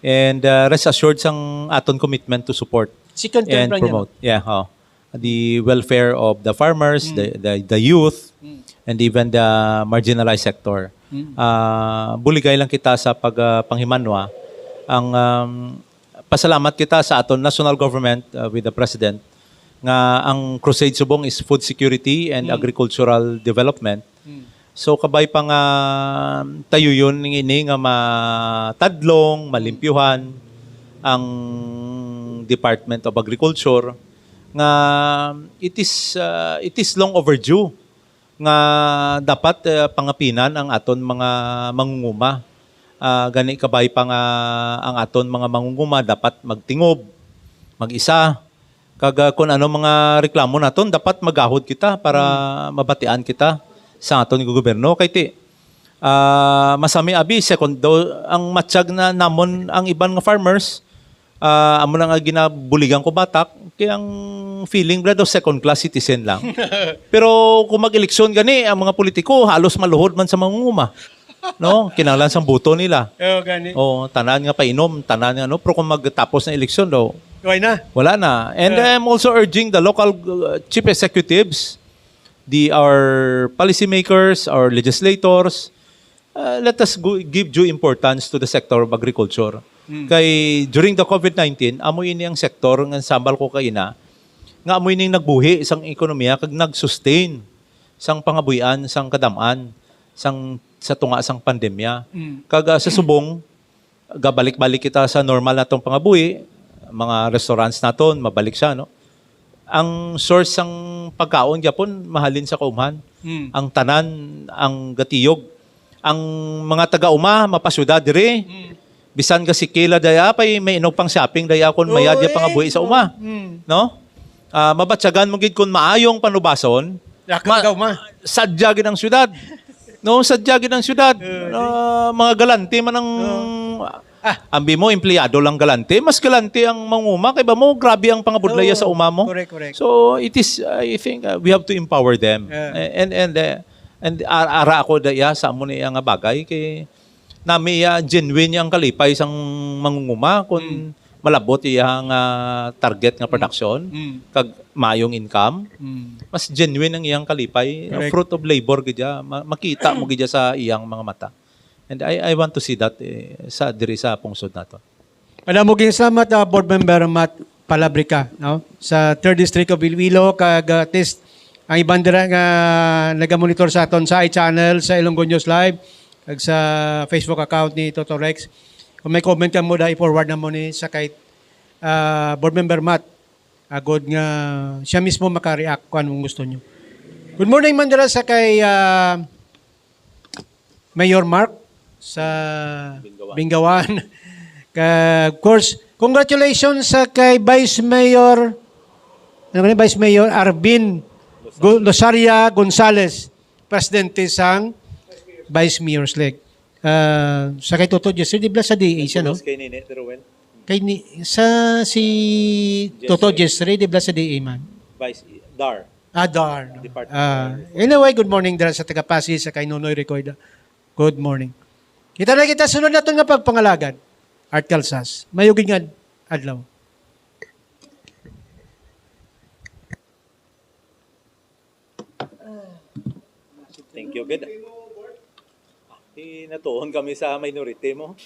And, ah, rest assured sang aton commitment to support Second term and lang yan. promote. Yeah, oh. The welfare of the farmers, Mm. the, the, the youth, Mm. and even the marginalized sector. Mm. Ah, buligay lang kita sa pag, ah, panghimanwa. Ang, um, pasalamat kita sa aton national government, uh, with the president nga ang crusade subong is food security and Mm. agricultural development. Mm. So, kabay pa nga tayuyon ning ini nga matadlong, malimpyuhan ang Department of Agriculture nga it is, uh, it is long overdue nga dapat, uh, pangapinan ang aton mga mangunguma. Ah, gani kabay pa nga ang aton mga mangunguma dapat magtingob, mag-isa, kag, ah, kun ano mga reklamo naton, dapat magahod kita para Hmm. mabatian kita sa aton nga gobyerno. Kay ti, ah, masami abi, second, daw, ang matsyag na namon ang iban nga farmers, ah, amo na nga ginabuligan ko batak, kay ang feeling bala daw second class citizen lang. Pero kung mag-eleksyon gani, ang mga politiko halos maluhod man sa mangunguma. No? Kinahanglan sang boto nila. Oo, gani. Oh, tanan nga painom, tanan nga ano, pero kung magtapos na eleksyon daw, Why na? wala na. And Yeah. I'm also urging the local, uh, chief executives, the, our policymakers, our legislators, uh, let us go, give due importance to the sector of agriculture. Mm. Kay during the COVID nineteen, amo ini ang sektor nga sambal ko kaina, nga amo ini ang nagbuhi sang ekonomiya kag nag-sustain sang pangabuhian sang kadam-an sang, sa tunga sang pandemya. Mm. Kag, ah, sa subong, gabalik-balik kita sa normal natong pangabuhi, mga restaurants naton, mabalik siya, no? Ang source sang pagkaon gyapon mahalin sa kaumhan. Mm. Ang tanan, ang gatiyog. Ang mga taga-uma, mapasiyudad diri. Mm. Bisan gasikila daya, pay may inog pang shopping daya kung mayad ya Oy, pangabuhi sa uma. Mm. No? Ah, mabatyagan mo gid kung maayong panubason, Lakang ma-, daw, ma. sadya gid ang syudad. No, sadya gid ang syudad. Oo, Ah, mga galante man ang, Oo. Ah. ambi mo, empleyado lang galante, mas galante ang manguma kay ba mo, grabe ang pangabudlaya Oo, sa uma mo. correct, correct. So, it is, I think, uh, we have to empower them. Yeah. Eh, and, and, uh, and ar-, ara ako da iya sa amo niya nga bagay kay nami iya genuine ang kalipay sang mangunguma kung Mm. malabot iya nga target nga Mm. production Mm. kag mayong income. Mm. Mas genuine ang iyang kalipay, ang Correct. fruit of labor gid iya. Ma-, makita mo gid iya sa iyang mga mata. And I, I want to see that, eh, sa, diri sa pungsod nato. Madamo gid salamat, ah, Board Member Matt Palabrica, no? Sa Third District of Iloilo, kag, ah, at least, ang iban dira nga nagamonitor sa aton sa iChannel, sa Ilonggo News Live, kag sa Facebook account ni Toto Rex. Kung may comment ka mo, da, i-forward na mo ni sa kay, ah, Board Member Matt. Agod nga siya mismo maka-react kung anong gusto nyo. Good morning, man dira sa kay, ah, Mayor Mark sa Bingawan. Bingawan. Ka-, of course, congratulations sa kay Vice Mayor, ano ba ni? Vice Mayor Arvin Gu-, Losaria Gonzales, presidente sang Vice Mayor's League. Ah, sa kay Toto Jeffrey, di ba sa D A siya, no? Kay Nene, pero well. Kay ni, sa si Toto Jeffrey, di ba sa D A man? Vice, dar. Ah, dar, no? Department Ah, of Agriculture. Anyway, good morning dira sa taga Pasig, sa kay Nonoy Recorda. Good morning. Kita na kita sunod naton nga pagpangalagad. Art Calzas. Mayugid nga adlaw. Thank you, good. Di natuon kami sa minority mo.